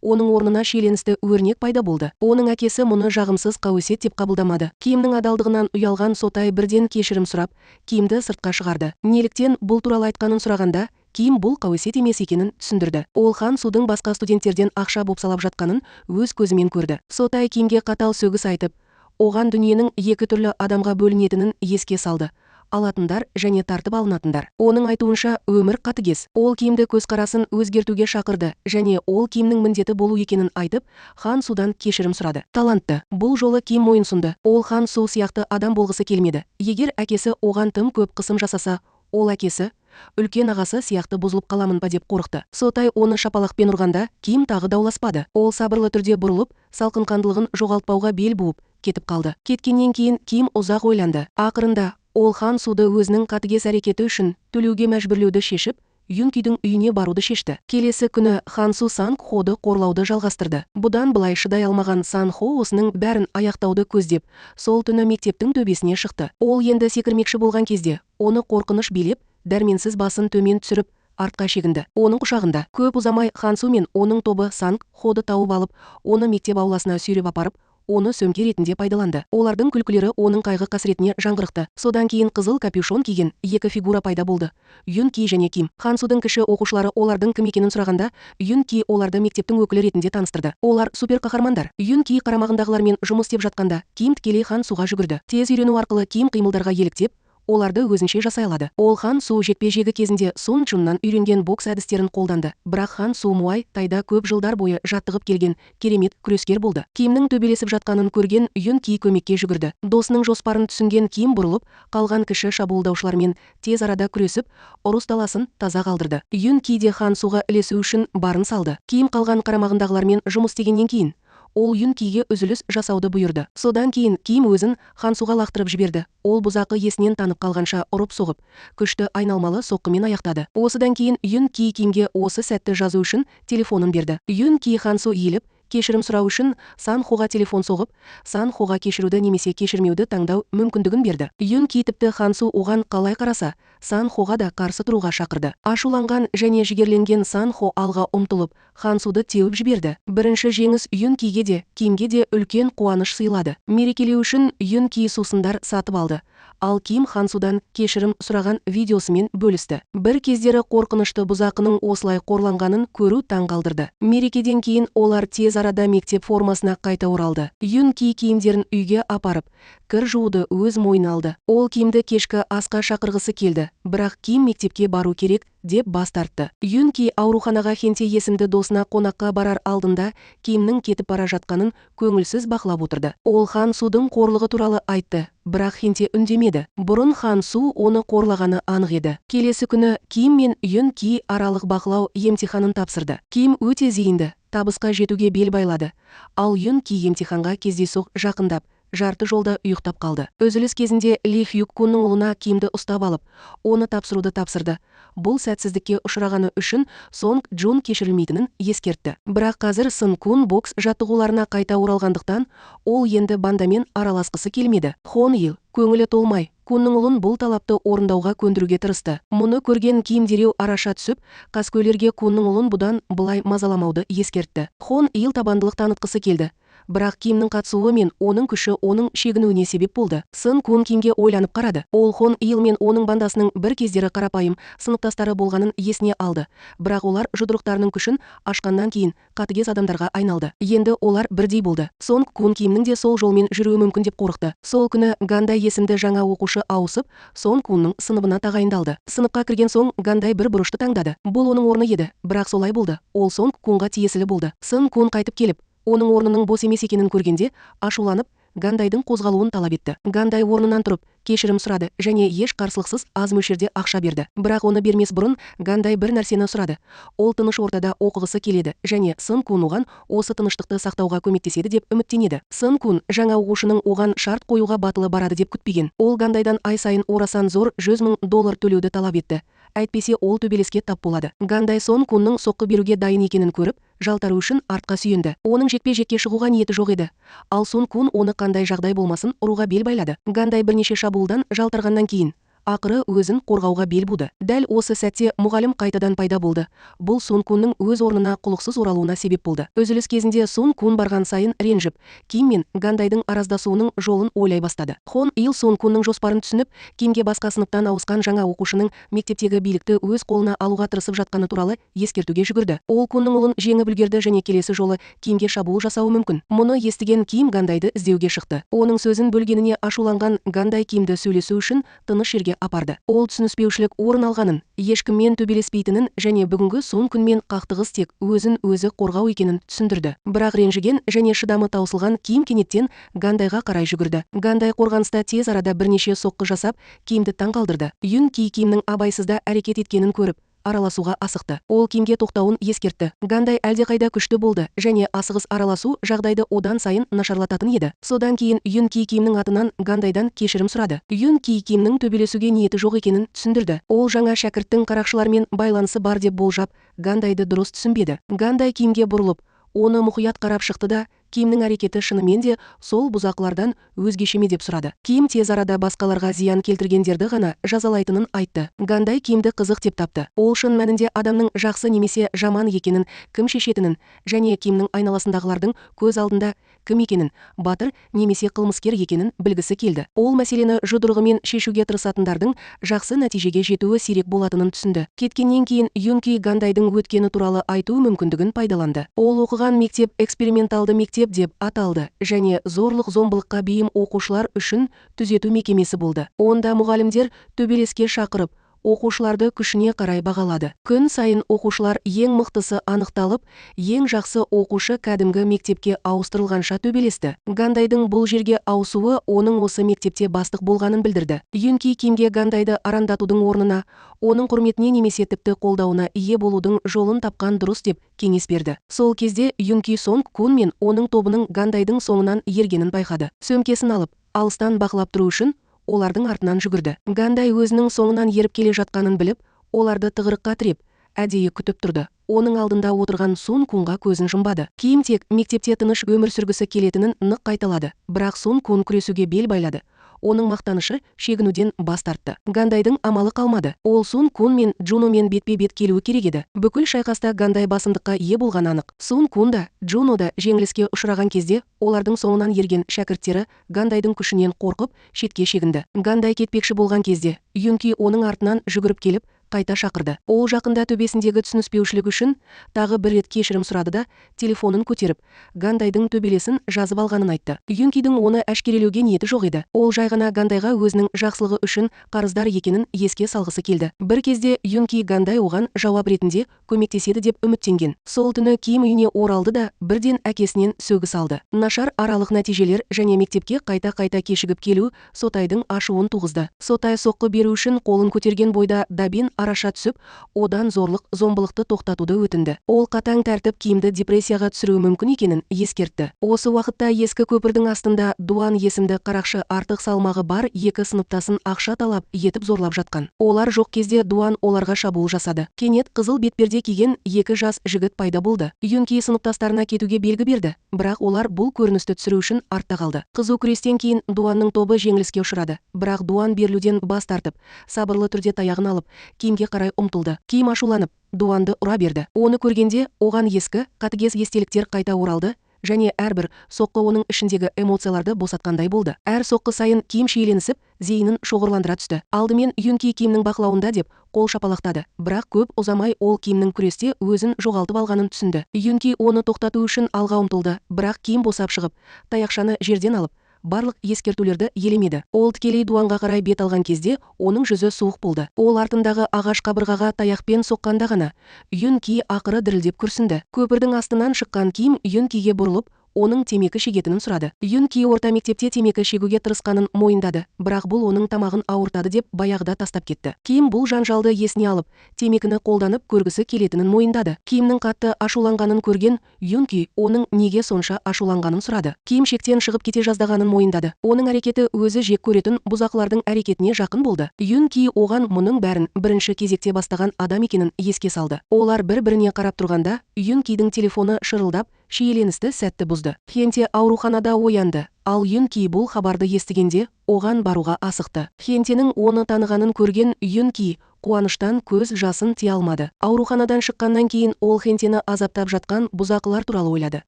Оның орнына шиеленісті өрнек пайда болды. Оның әкесі мұны жағымсыз қауесет деп қабылдамады. Кимнің адалдығынан ұялған Сотай бірден кешірім сұрап, Кимді сыртқа шығарды. Неліктен бұл туралы айтқанын сұрағанда, Ким бұл қауесет емес екенін түсіндірді. Ол Хан Судың басқа студенттерден ақша бопсалап жатқанын өз көзімен көрді. Сотай Кимге қатал сөгіс айтып, оған дүниенің екі түрлі адамға бөлінетінін еске салды. Алатындар және тартып алынатындар. Оның айтуынша, өмір қатыгез. Ол Кимді көзқарасын өзгертуге шақырды және ол Кимнің міндеті болу екенін айтып, Хан Судан кешірім сұрады. Талантты. Бұл жолы Ким мойынсұнды. Ол Хан Су сияқты адам болғысы келмеді. Егер әкесі оған тым көп қысым жасаса, ол әкесі үлкен ағасы сияқты бұзылып қаламын ба деп қорықты. Сотай оны шапалақпен ұрғанда, Ким тағы дауласпады. Ол сабырлы түрде бұрылып, салқынқандылығын жоғалтпауға бел буып, кетіп қалды. Кеткеннен кейін Ким ұзақ ойланды. Ақырында ол Хан Суды өзінің қатыгез әрекеті үшін төлеуге мәжбүрлеуді шешіп, Юнкидің үйіне баруды шешті. Келесі күні Хан Су Сан Ходы қорлауды жалғастырды. Бұдан былай шыдай алмаған Сан Хо осының бәрін аяқтауды көздеп, сол түні мектептің төбесіне шықты. Ол енді секірмекші болған кезде, оны қорқыныш билеп, дәрменсіз басын төмен түсіріп, артқа шегінді. Оның құшағында көп ұзамай Хан Су мен оның тобы Сан Ходы тауып алып, оны мектеп ауласына сүйреп апарып, оны сөмке ретінде пайдаланды. Олардың күлкілері оның қайғы қасіретіне жаңғырықты. Содан кейін қызыл капюшон киген екі фигура пайда болды. Юн Ки және Ким. Хан Судың кіші оқушылары олардың кім екенін сұрағанда, Юн Ки оларды мектептің өкілі ретінде таныстырды. Олар супер қаһармандар. Юн Ки қарамағындағылармен жұмыс істеп жатқанда, Ким тікелей Хан Суға жүгірді. Тез үйрену арқылы Ким қимылдарға еліктеп, Оларды өзінше жасай алады. Ол Хан Су жекпе-жегі кезінде Сун Чуннан үйренген бокс әдістерін қолданды. Бірақ Хан Су Муай Тайда көп жылдар бойы жаттығып келген керемет күрескер болды. Кимнің төбелесіп жатқанын көрген Юн Ки көмекке жүгірді. Досының жоспарын түсінген Ким бұрылып, қалған кіші шабуылдаушылармен тез арада күресіп, ұрыс даласын таза қалдырды. Юн Ки де Хан Суға ілесу үшін барын салды. Ким қалған қарамағындағылармен жұмыс істегеннен кейін ол Юн Киге үзіліс жасауды бұйырды. Содан кейін Ким өзін Хан Суға лақтырып жіберді. Ол бұзақы есінен танып қалғанша ұрып соғып, күшті айналмалы соққымен аяқтады. Осыдан кейін Юн Ки Кимге осы сәтті жазу үшін телефонын берді. Юн Ки Хан Су иіліп, кешірім сұрау үшін Сан Хоға телефон соғып, Сан Хоға кешіруді немесе кешірмеуді таңдау мүмкіндігін берді. Юн Ки тіпті Хан Су оған қалай қараса, Сан Хоға да қарсы тұруға шақырды. Ашуланған және жігерленген Сан Хо алға ұмтылып, Хан Суды теуіп жіберді. Бірінші жеңіс Юн Киге де, Кимге де үлкен қуаныш сыйлады. Мерекелеу үшін Юн Ки сусындар сатып алды. Ал Ким Хан Судан кешірім сұраған видеосымен бөлісті. Бір кездері қорқынышты бұзақының осылай қорланғанын көру таң қалдырды. Мерекеден кейін олар тез арада мектеп формасына қайта оралды. Юн Ки киімдерін үйге апарып, кір жууды өз мойнына алды. Ол Кимді кешкі асқа шақырғысы келді, бірақ Ким мектепке бару керек деп бас тартты. Юн Ки ауруханаға Хенте есімді досына қонаққа барар алдында Кимнің кетіп бара жатқанын көңілсіз бақылап отырды. Ол Хан Судың қорлығы туралы айтты, бірақ Хенте үндемеді. Бұрын Хан Су оны қорлағаны анық еді. Келесі күні Ким мен Юн Ки аралық бақылау емтиханын тапсырды. Ким өте зейінді, табысқа жетуге бел байлады. Ал Юн Ки емтиханға кездейсоқ жақындап, жарты жолда ұйықтап қалды. Үзіліс кезінде Ли Хюк Кунның ұлына Кимді ұстап алып, оны тапсыруды тапсырды. Бұл сәтсіздікке ұшырағаны үшін Сонг Джун кешірілмейтінін ескертті. Бірақ қазір Сын Кун бокс жаттығуларына қайта оралғандықтан, ол енді бандамен араласқысы келмеді. Хон Ил көңілі толмай, Кунның ұлын бұл талапты орындауға көндіруге тырысты. Мұны көрген Ким дереу араша түсіп, қаскөйлерге Кунның ұлын бұдан былай мазаламауды ескертті. Хон Ил табандылық танытқысы келді. Бірақ Кимнің қатысуы мен оның күші оның шегінуіне себеп болды. Сын Кун Кимге ойланып қарады. Ол Хон Ил мен оның бандасының бір кездері қарапайым сыныптастары болғанын есіне алды. Бірақ олар жұдырықтарының күшін ашқаннан кейін қатыгез адамдарға айналды. Енді олар бірдей болды. Сон Кун Кимнің де сол жолмен жүруі мүмкін деп қорықты. Сол күні Гандай есімді жаңа оқушы ауысып, Сон Кунның сыныбына тағайындалды. Сыныпқа кірген соң Гандай бір бұрышты таңдады. Бұл оның орны еді, бірақ солай болды. Ол Сон Кунға тиесілі болды. Сын Кун қайтып келіп, оның орнының бос емес екенін көргенде, ашуланып, Гандайдың қозғалуын талап етті. Гандай орнынан тұрып, кешірім сұрады және еш қарсылықсыз аз мөлшерде ақша берді. Бірақ оны бермес бұрын Гандай бір нәрсені сұрады. Ол тыныш ортада оқығысы келеді және Сын Кун оған осы тыныштықты сақтауға көмектеседі деп үміттенеді. Сын Кун жаңа оқушының оған шарт қоюға батылы барады деп күтпеген. Ол Гандайдан ай сайын орасан зор $100 000 төлеуді талап етті. Әйтпесе ол төбелеске тап болады. Гандай Сон Кунның соққы беруге дайын екенін көріп, жалтару үшін артқа сүйенді. Оның жекпе-жекке шығуға ниеті жоқ еді. Ал Сон Кун оны қандай жағдай болмасын ұруға бел байлады. Гандай бірнеше шабуылдан жалтарғаннан кейін ақыры өзін қорғауға бел буды. Дәл осы сәтте мұғалім қайтадан пайда болды. Бұл Сон Кунның өз орнына құлықсыз оралуына себеп болды. Үзіліс кезінде Сон Кун барған сайын ренжіп, Ким мен Гандайдың араздасуының жолын ойлай бастады. Хон Ил Сон Кунның жоспарын түсініп, Кимге басқа сыныптан ауысқан жаңа оқушының мектептегі билікті өз қолына алуға тырысып жатқаны туралы ескертуге жүгірді. Ол Кунның ұлын жеңіп үлгерді және келесі жолы Кимге шабуыл жасауы мүмкін. Мұны естіген Ким Гандайды іздеуге шықты. Оның сөзін бөлгеніне ашуланған Гандай Кимді сөйлесу үшін тыныш жерге апарды. Ол түсініспеушілік орын алғанын, ешкіммен төбелеспейтінін және бүгінгі Сон Кунмен қақтығыс тек өзін өзі қорғау екенін түсіндірді. Бірақ ренжіген және шыдамы таусылған Ким кенеттен Гандайға қарай жүгірді. Гандай қорғаныста тез арада бірнеше соққы жасап, Кимді таңғалдырды. Юн Ки Кимнің абайсызда әрекет еткенін көріп, араласуға асықты. Ол Кимге тоқтауын ескертті. Гандай әлдеқайда күшті болды және асығыс араласу жағдайды одан сайын нашарлататын еді. Содан кейін Юн Ки Кимнің атынан Гандайдан кешірім сұрады. Юн Ки Кимнің төбелесуге ниеті жоқ екенін түсіндірді. Ол жаңа шәкірттің қарақшылармен байланысы бар деп болжап, Гандайды дұрыс түсінбеді. Гандай Кимге бұрылып, оны мұқият қарап шықты да, Кимнің әрекеті шынымен де сол бұзақылардан өзгеше ме деп сұрады. Ким тез арада басқаларға зиян келтіргендерді ғана жазалайтынын айтты. Гандай Кимді қызық деп тапты. Ол шын мәнінде адамның жақсы немесе жаман екенін кім шешетінін және Кимнің айналасындағылардың көз алдында кім екенін, батыр немесе қылмыскер екенін білгісі келді. Ол мәселені жұдырығымен шешуге тырысатындардың жақсы нәтижеге жетуі сирек болатынын түсінді. Кеткеннен кейін Юнки Гандайдың өткені туралы айту мүмкіндігін пайдаланды. Ол оқыған мектеп эксперименталды мектеп деп аталды және зорлық-зомбылыққа бейім оқушылар үшін түзету мекемесі болды. Онда мұғалімдер төбелеске шақырып, оқушыларды күшіне қарай бағалады. Күн сайын оқушылар ең мықтысы анықталып, ең жақсы оқушы кәдімгі мектепке ауыстырылғанша төбелесті. Гандайдың бұл жерге ауысуы оның осы мектепте бастық болғанын білдірді. Юнки Кимге Гандайды арандатудың орнына, оның құрметіне немесе тіпті қолдауына ие болудың жолын тапқан дұрыс деп кеңес берді. Сол кезде Юнки Сонг Кун мен оның тобының Гандайдың соңынан ергенін байқады. Сөмкесін алып, алыстан бақылап тұру үшін олардың артынан жүгірді. Гандай өзінің соңынан еріп келе жатқанын біліп, оларды тығырыққа тіреп, әдейі күтіп тұрды. Оның алдында отырған Сун Кунға көзін жұмбады. Ким тек мектепте тыныш өмір сүргісі келетінін нық қайталады. Бірақ Сун Кун күресуге бел байлады. Оның мақтанышы шегінуден бас тартты. Гандайдың амалы қалмады. Ол Сун Кун мен Джуномен бетпе-бет келуі керек еді. Бүкіл шайқаста Гандай басымдыққа ие болған анық. Сун Кун да, Джуно да жеңіліске ұшыраған кезде олардың соңынан ерген шәкірттері Гандайдың күшінен қорқып, шетке шегінді. Гандай кетпекші болған кезде Юнки оның артынан жүгіріп келіп, қайта шақырды. Ол жақында төбесіндегі түсініспеушілік үшін тағы бір рет кешірім сұрады да, телефонын көтеріп, Гандайдың төбелесін жазып алғанын айтты. Юнкидің оны әшкерелеуге ниеті жоқ еді. Ол жай ғана Гандайға өзінің жақсылығы үшін қарыздар екенін еске салғысы келді. Бір кезде Юнки Гандай оған жауап ретінде көмектеседі деп үміттенген. Сол түні Ким үйіне оралды да, бірден әкесінен сөгіс алды. Нашар аралық нәтижелер және мектепке қайта-қайта кешігіп келу Сотайдың ашуын туғызды. Сотай соққы беру үшін қолын көтерген бойда Дабин араша түсіп, одан зорлық-зомбылықты тоқтатуды өтінді. Ол қатаң тәртіп Кимді депрессияға түсіруі мүмкін екенін ескертті. Осы уақытта ескі көпірдің астында Дуан есімді қарақшы артық салмағы бар екі сыныптасын ақша талап етіп зорлап жатқан. Олар жоқ кезде Дуан оларға шабуыл жасады. Кенет қызыл бетперде киген екі жас жігіт пайда болды. Юнки сыныптастарына кетуге белгі берді, бірақ олар бұл көріністі түсіру үшін артта қалды. Қызу күрестен кейін Дуанның тобы жеңіліске ұшырады. Бірақ Дуан берілуден бас тартып, сабырлы түрде таяғын алып, Кимге қарай ұмтылды. Ким ашуланып, Дуанды ұра берді. Оны көргенде оған ескі, қатыгез естеліктер қайта оралды және әрбір соққы оның ішіндегі эмоцияларды босатқандай болды. Әр соққы сайын Ким шиеленісіп, зейінін шоғырландыра түсті. Алдымен Юнки Кимнің бақылауында деп қол шапалақтады. Бірақ көп ұзамай ол Кимнің күресте өзін жоғалтып алғанын түсінді. Юнки оны тоқтату үшін алға ұмтылды, бірақ Ким босап шығып, таяқшаны жерден алып, барлық ескертулерді елемеді. Ол тікелей Дуанға қарай бет алған кезде оның жүзі суық болды. Ол артындағы ағаш қабырғаға таяқпен соққанда ғана Юнки ақыры дірілдеп күрсінді. Көпірдің астынан шыққан Ким Юнкиге бұрылып, оның темекі шегетінін сұрады. Юнки орта мектепте темекі шегуге тырысқанын мойындады, бірақ бұл оның тамағын ауыртады деп баяғыда тастап кетті. Ким бұл жанжалды есіне алып, темекіні қолданып көргісі келетінін мойындады. Кимнің қатты ашуланғанын көрген Юнки оның неге сонша ашуланғанын сұрады. Ким шектен шығып кете жаздағанын мойындады. Оның әрекеті өзі жек көретін бұзақылардың әрекетіне жақын болды. Юнки оған мұның бәрін бірінші кезекте бастаған адам екенін еске салды. Олар бір-біріне қарап тұрғанда Юнкидің телефоны шырылдап, шиеленісті сәтті бұзды. Хенте ауруханада оянды, ал Юнки бұл хабарды естігенде оған баруға асықты. Хентенің оны танығанын көрген Юнки қуаныштан көз жасын тия алмады. Ауруханадан шыққаннан кейін ол Хентені азаптап жатқан бұзақылар туралы ойлады.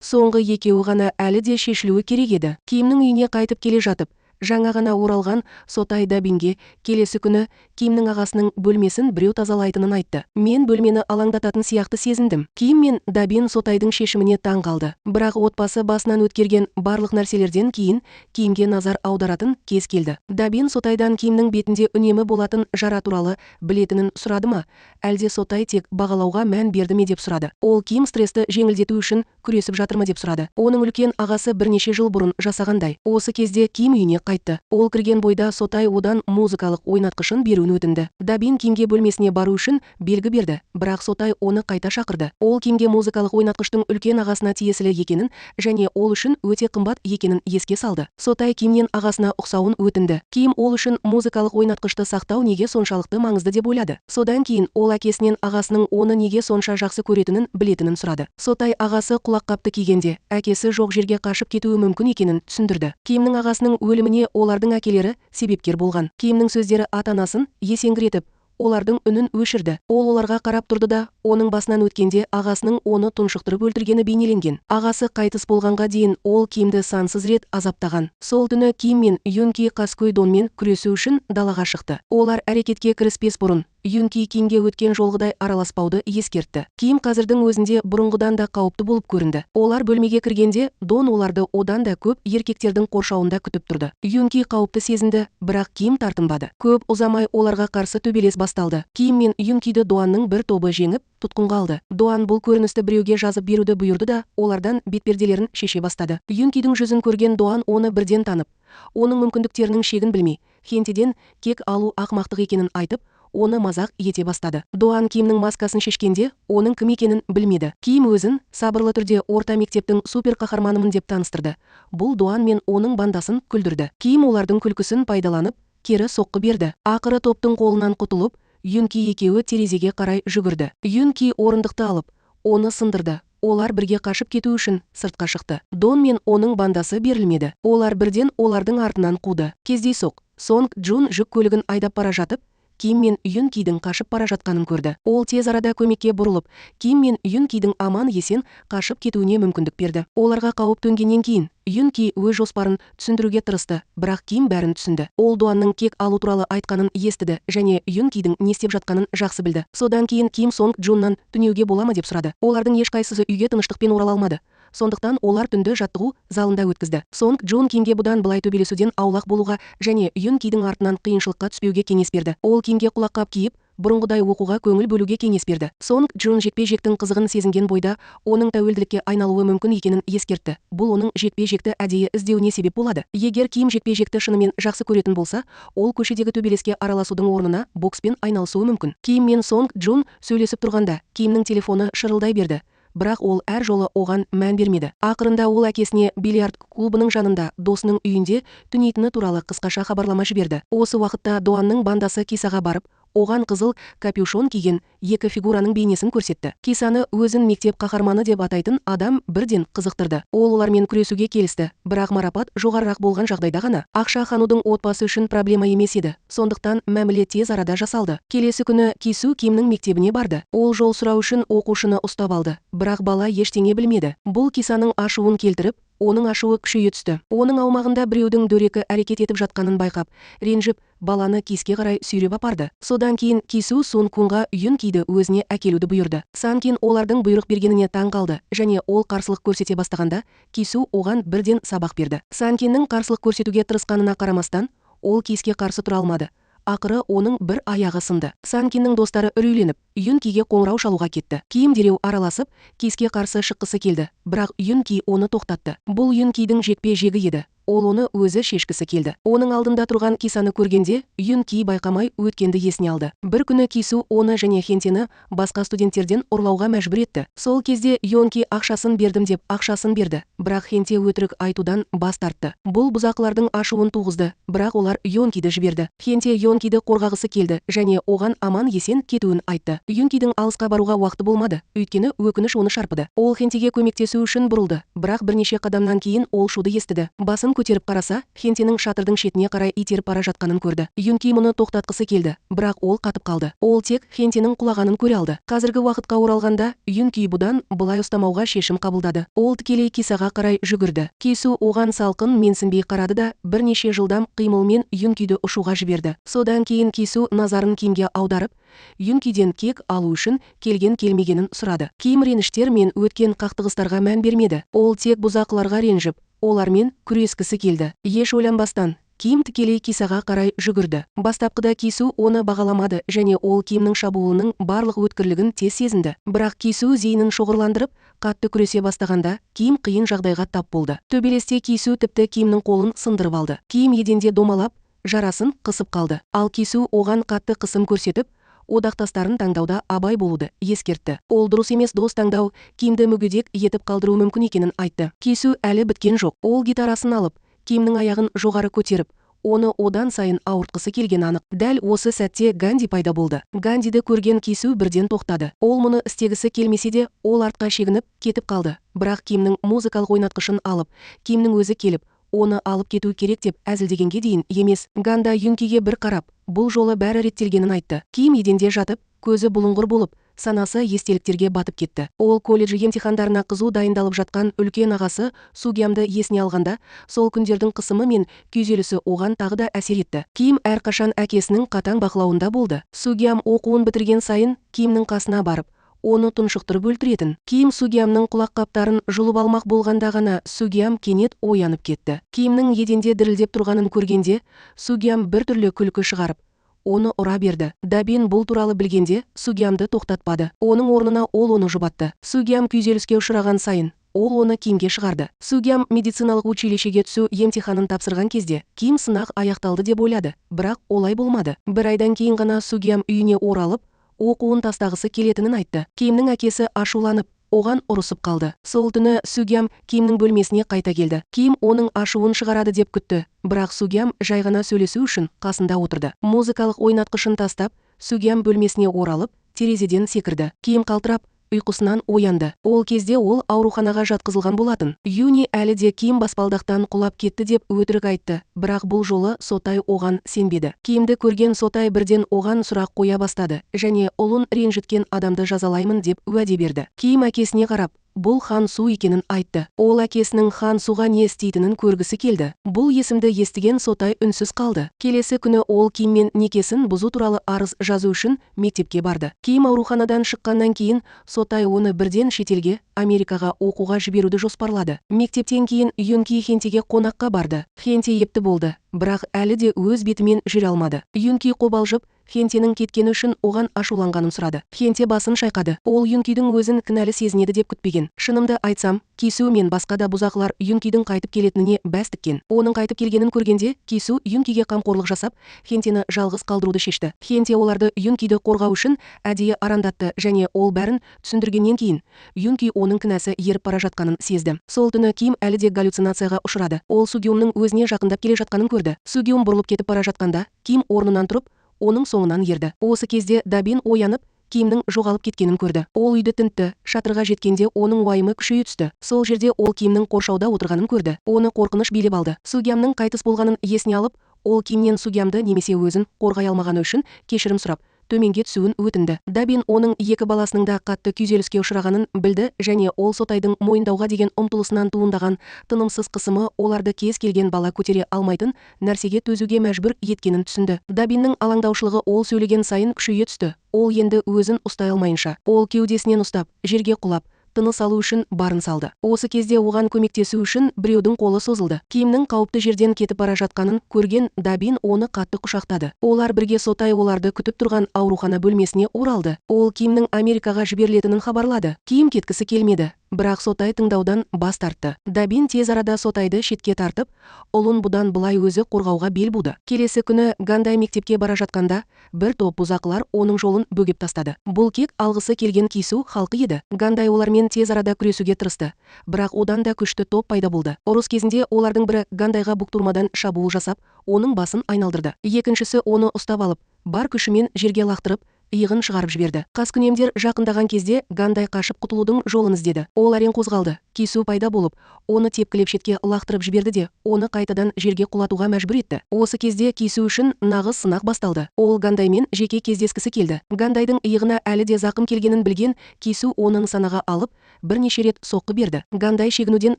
Соңғы екеуі ғана әлі де шешілуі керек еді. Кимнің үйіне қайтып келе жатып, жаңа ғана оралған Сотай Дабинге келесі күні Кимнің ағасының бөлмесін біреу тазалайтынын айтты. Мен бөлмені алаңдататын сияқты сезіндім. Ким мен Дабин Сотайдың шешіміне таң қалды. Бірақ отбасы басынан өткерген барлық нәрселерден кейін Кимге назар аударатын кез келді. Дабин Сотайдан Кимнің бетінде үнемі болатын жара туралы білетінін сұрады ма, әлде Сотай тек бағалауға мән берді ме деп сұрады. Ол Ким стрессті жеңілдету үшін күресіп жатыр ма деп сұрады. Оның үлкен ағасы бірнеше жыл бұрын жасағандай. Осы кезде Ким үйіне қайтты. Ол кірген бойда Сотай одан музыкалық ойнатқышын беруін өтінді. Дабин Кимге бөлмесіне бару үшін белгі берді, бірақ Сотай оны қайта шақырды. Ол Кимге музыкалық ойнатқыштың үлкен ағасына тиесілі екенін және ол үшін өте қымбат екенін еске салды. Сотай Кимнен ағасына ұқсауын өтінді. Ким ол үшін музыкалық ойнатқышты сақтау неге соншалықты маңызды деп ойлады. Содан кейін ол әкесінен ағасының оны неге сонша жақсы көретінін білетінін сұрады. Сотай ағасы құлаққапты кигенде әкесі жоқ жерге қашып кетуі мүмкін екенін түсіндірді. Кимнің ағасының өліміне олардың әкелері себепкер болған. Кимнің сөздері ата-анасын есеңгіретіп, олардың үнін өшірді. Ол оларға қарап тұрды да, Оның басынан өткенде ағасының оны тұншықтырып өлтіргені бейнеленген. Ағасы қайтыс болғанға дейін ол Кимді сансыз рет азаптаған. Сол түні Ким мен Юнки қаскөй Донмен күресу үшін далаға шықты. Олар әрекетке кіріспес бұрын Юнки Кимге өткен жолғыдай араласпауды ескертті. Ким қазірдің өзінде бұрынғыдан да қауіпті болып көрінді. Олар бөлмеге кіргенде Дон оларды одан да көп еркектердің қоршауында күтіп тұрды. Юнки қауіпті сезінді, бірақ Ким тартынбады. Көп ұзамай оларға қарсы төбелес басталды. Ким мен Юнкиді Дуанның бір тобы жеңіп, тұтқынға алды. Дуан бұл көріністі біреуге жазып беруді бұйырды да, олардан бетперделерін шеше бастады. Юнкидің жүзін көрген Дуан оны бірден танып, оның мүмкіндіктерінің шегін білмей, Хентеден кек алу ақмақтық екенін айтып, оны мазақ ете бастады. Дуан Кимнің маскасын шешкенде, оның кім екенін білмеді. Ким өзін сабырлы түрде орта мектептің супер қаһарманымын деп таныстырды. Бұл Дуан мен оның бандасын күлдірді. Ким олардың күлкісін пайдаланып, кері соққы берді. Ақыры топтың қолынан құтылып, Юнки екеуі терезеге қарай жүгірді. Юнки орындықты алып, оны сындырды. Олар бірге қашып кету үшін сыртқа шықты. Дон мен оның бандасы берілмеді. Олар бірден олардың артынан қуды. Кездейсоқ, Сонг Джун жүк көлігін айдап бара жатып, Ким мен Юнкидің қашып бара жатқанын көрді. Ол тез арада көмекке бұрылып, Ким мен Юнкидің аман есен қашып кетуіне мүмкіндік берді. Оларға қауіп төнгеннен кейін Юнки өз жоспарын түсіндіруге тырысты, бірақ Ким бәрін түсінді. Ол Дуанның кек алу туралы айтқанын естіді және Юнкидің не істеп жатқанын жақсы білді. Содан кейін Ким Сонг Джуннан түнеуге бола ма деп сұрады. Олардың ешқайсысы үйге тыныштықпен орала алмады. Сондықтан олар түнді жаттығу залында өткізді. Сонг Джун Кимге бұдан былай төбелесуден аулақ болуға және Юнкидің артынан қиыншылыққа түспеуге кеңес берді. Ол Кимге құлаққап киіп, бұрынғыдай оқуға көңіл бөлуге кеңес берді. Сонг Джун жекпе-жектің қызығын сезінген бойда оның тәуелділікке айналуы мүмкін екенін ескертті. Бұл оның жекпе-жекті әдейі іздеуіне себеп болады. Егер Ким жекпе-жекті шынымен жақсы көретін болса, ол көшедегі төбелеске араласудың орнына бокспен айналысуы мүмкін. Ким мен Сонг Джун сөйлесіп тұрғанда Кимнің телефоны шырылдай берді. Бірақ ол әр жолы оған мән бермеді. Ақырында ол әкесіне бильярд клубының жанында досының үйінде түнейтіні туралы қысқаша хабарлама жіберді. Осы уақытта Дуанның бандасы Кисаға барып, оған қызыл капюшон киген екі фигураның бейнесін көрсетті. Кисаны өзін мектеп қаһарманы деп атайтын адам бірден қызықтырды. Ол олармен күресуге келісті, бірақ марапат жоғарырақ болған жағдайда ғана. Ақша Ханудың отбасы үшін проблема емес еді. Сондықтан мәміле тез арада жасалды. Келесі күні Кису Кимнің мектебіне барды. Ол жол сұрау үшін оқушыны ұстап алды, бірақ бала ештеңе білмеді. Бұл Кисаның ашуын келтіріп, оның ашуы күшейе түсті. Оның аумағында біреудің дөрекі әрекет етіп жатқанын байқап, ренжіп, баланы Киске қарай сүйреп апарды. Содан кейін Кису Сун Кунға Юнкиді өзіне әкелуді бұйырды. Санкин олардың бұйрық бергеніне таң қалды және ол қарсылық көрсете бастағанда Кису оған бірден сабақ берді. Санкиннің қарсылық көрсетуге тырысқанына қарамастан, ол Киске қарсы тұра алмады. Ақыры оның бір аяғы сынды. Санкиннің достары үрейленіп, Юнкиге қоңырау шалуға кетті. Ким дереу араласып, Киске қарсы шыққысы келді, бірақ Юнки оны тоқтатты. Бұл Юнкидің жекпе-жегі еді. Ол оны өзі шешкісі келді. Оның алдында тұрған Кисаны көргенде, Юнки байқамай өткенді есіне алды. Бір күні Кису оны және Хентені басқа студенттерден ұрлауға мәжбүр етті. Сол кезде Юнки ақшасын бердім деп ақшасын берді, бірақ Хенте өтірік айтудан бас тартты. Бұл бұзақылардың ашуын туғызды, бірақ олар Юнкиді жіберді. Хенте Юнкиді қорғағысы келді және оған аман есен кетуін айтты. Юнкидің алысқа баруға уақыты болмады, өйткені өкініш оны шарпыды. Ол Хентеге көмектесу үшін бұрылды, бірақ бірнеше қадамнан кейін ол шуды естіді. Басын көтеріп қараса, Хентенің шатырдың шетіне қарай итеріп бара жатқанын көрді. Юнки мұны тоқтатқысы келді, бірақ ол қатып қалды. Ол тек Хентенің құлағанын көре алды. Қазіргі уақытқа оралғанда, Юнки бұдан былай ұстамауға шешім қабылдады. Ол тікелей Кисаға қарай жүгірді. Кису оған салқын менсінбей қарады да, бірнеше жылдам қимылмен Юнкиді ұшуға жіберді. Содан кейін Кису назарын Кимге аударып, Юнкиден кек алу үшін келген келмегенін сұрады. Ким реніштер мен өткен қақтығыстарға мән бермеді. Ол тек бұзақыларға ренжіп, олармен күрескісі келді. Еш ойланбастан, Ким тікелей Кисаға қарай жүгірді. Бастапқыда Кису оны бағаламады және ол Кимнің шабуылының барлық өткірлігін тез сезінді. Бірақ Кису зейінін шоғырландырып, қатты күресе бастағанда, Ким қиын жағдайға тап болды. Төбелесте Кису тіпті Кимнің қолын сындырып алды. Ким еденде домалап, жарасын қысып қалды. Ал Кису оған қатты қысым көрсетіп, одақтастарын таңдауда абай болуды ескертті. Ол дұрыс емес дос таңдау Кимді мүгедек етіп қалдыруы мүмкін екенін айтты. Кису әлі біткен жоқ. Ол гитарасын алып, Кимнің аяғын жоғары көтеріп, оны одан сайын ауыртқысы келген анық. Дәл осы сәтте Ганди пайда болды. Гандиді көрген Кису бірден тоқтады. Ол мұны істегісі келмесе де, ол артқа шегініп кетіп қалды. Бірақ Кимнің музыкалық ойнатқышын алып, Кимнің өзі келіп, оны алып кету керек деп әзілдегенге дейін емес. Ганда Юнкиге бір қарап, бұл жолы бәрі реттелгенін айтты. Ким еденде жатып, көзі бұлыңғыр болып, Санасы естеліктерге батып кетті. Ол колледж емтихандарына қызу дайындалып жатқан үлкен ағасы Сугиамды есіне алғанда, сол күндердің қысымы мен күйзелісі оған тағы да әсер етті. Ким әрқашан әкесінің қатаң бақылауында болды. Сугиам оқуын бітірген сайын Кимнің қасына барып, оны тұншықтырып өлтіретін. Ким Сугиамның құлаққаптарын жұлып алмақ болғанда ғана Сугиам кенет оянып кетті. Кимнің еденде дірілдеп тұрғанын көргенде, Сугиам біртүрлі күлкі шығарып, оны ұра берді. Дабин бұл туралы білгенде Сугиамды тоқтатпады. Оның орнына ол оны жұбатты. Сугиам күйзеліске ұшыраған сайын ол оны Кимге шығарды. Сугиам медициналық училищеге түсу емтиханын тапсырған кезде Ким сынақ аяқталды деп ойлады, бірақ олай болмады. Бір айдан кейін ғана Сугиам үйіне оралып, оқуын тастағысы келетінін айтты. Кимнің әкесі ашуланып, оған ұрысып қалды. Сол түні Сугиам Кимнің бөлмесіне қайта келді. Ким оның ашуын шығарады деп күтті, бірақ Сугиам жай ғана сөйлесу үшін қасында отырды. Музыкалық ойнатқышын тастап, Сугиам бөлмесіне оралып, терезеден секірді. Ким қалтырап, ұйқысынан оянды. Ол кезде ол ауруханаға жатқызылған болатын. Юни әлі де Ким баспалдақтан құлап кетті деп өтірік айтты, бірақ бұл жолы Сотай оған сенбеді. Кимді көрген Сотай бірден оған сұрақ қоя бастады және ұлын ренжіткен адамды жазалаймын деп уәде берді. Ким әкесіне қарап, бұл Хан Су екенін айтты. Ол әкесінің Хан Суға не істейтінін көргісі келді. Бұл есімді естіген Сотай үнсіз қалды. Келесі күні ол Киммен некесін бұзу туралы арыз жазу үшін мектепке барды. Ким ауруханадан шыққаннан кейін Сотай оны бірден шетелге, Америкаға оқуға жіберуді жоспарлады. Мектептен кейін Юнки Хентеге қонаққа барды. Хенте епті болды, бірақ әлі де өз бетімен жүре алмады. Юнки қобалжып, Хентенің кеткені үшін оған ашуланғанын сұрады. Хенте басын шайқады. Ол Юнкидің өзін кінәлі сезінеді деп күтпеген. Шынымды айтсам, Кису мен басқа да бұзақылар Юнкидің қайтып келетініне бәс тіккен. Оның қайтып келгенін көргенде, Кису Юнкиге қамқорлық жасап, Хентені жалғыз қалдыруды шешті. Хенте оларды Юнкиді қорғау үшін әдейі арандатты және ол бәрін түсіндіргеннен кейін Юнки оның кінәсі еріп бара жатқанын сезді. Сол түні Ким әлі де галлюцинацияға ұшырады. Ол Сугиумның өзіне жақындап келе жатқанын көрді. Сугиум бұрылып кетіп бара жатқанда, Ким орнынан тұрып, оның соңынан ерді. Осы кезде Дабин оянып, Кимнің жоғалып кеткенін көрді. Ол үйді тінтті, шатырға жеткенде оның уайымы күшейе түсті. Сол жерде ол Кимнің қоршауда отырғанын көрді. Оны қорқыныш билеп алды. Сугиамның қайтыс болғанын есіне алып, ол Кимнен Сугиамды немесе өзін қорғай алмағаны үшін кешірім сұрап, төменге түсуін өтінді. Дабин оның екі баласының да қатты күйзеліске ұшырағанын білді және ол Сотайдың мойындауға деген ұмтылысынан туындаған тынымсыз қысымы оларды кез келген бала көтере алмайтын нәрсеге төзуге мәжбүр еткенін түсінді. Дабиннің алаңдаушылығы ол сөйлеген сайын күшейе түсті. Ол енді өзін ұстай алмайынша, ол кеудесінен ұстап, жерге құлап, тыныс алу үшін барын салды. Осы кезде оған көмектесу үшін біреудің қолы созылды. Кимнің қауіпті жерден кетіп бара жатқанын көрген Дабин оны қатты құшақтады. Олар бірге Сотай оларды күтіп тұрған аурухана бөлмесіне оралды. Ол Кимнің Америкаға жіберілетінін хабарлады. Ким кеткісі келмеді, бірақ Сотай тыңдаудан бас тартты. Дабин тез арада Сотайды шетке тартып, ұлын бұдан былай өзі қорғауға бел буды. Келесі күні Гандай мектепке бара жатқанда бір топ бұзақылар оның жолын бөгеп тастады. Бұл кек алғысы келген Кису халқы еді. Гандай олармен тез арада күресуге тырысты, бірақ одан да күшті топ пайда болды. Ұрыс кезінде олардың бірі Гандайға бұқтырмадан шабуыл жасап, оның басын айналдырды. Екіншісі оны ұстап алып, бар күшімен жерге лақтырып, иығын шығарып жіберді. Қаскүнемдер жақындаған кезде Гандай қашып құтылудың жолын іздеді. Ол әрең қозғалды. Кису пайда болып, оны тепкілеп шетке лақтырып жіберді де, оны қайтадан жерге құлатуға мәжбүр етті. Осы кезде Кису үшін нағыз сынақ басталды. Ол Гандаймен жеке кездескісі келді. Гандайдың иығына әлі де зақым келгенін білген Кису оны нысанаға алып, бірнеше рет соққы берді. Гандай шегінуден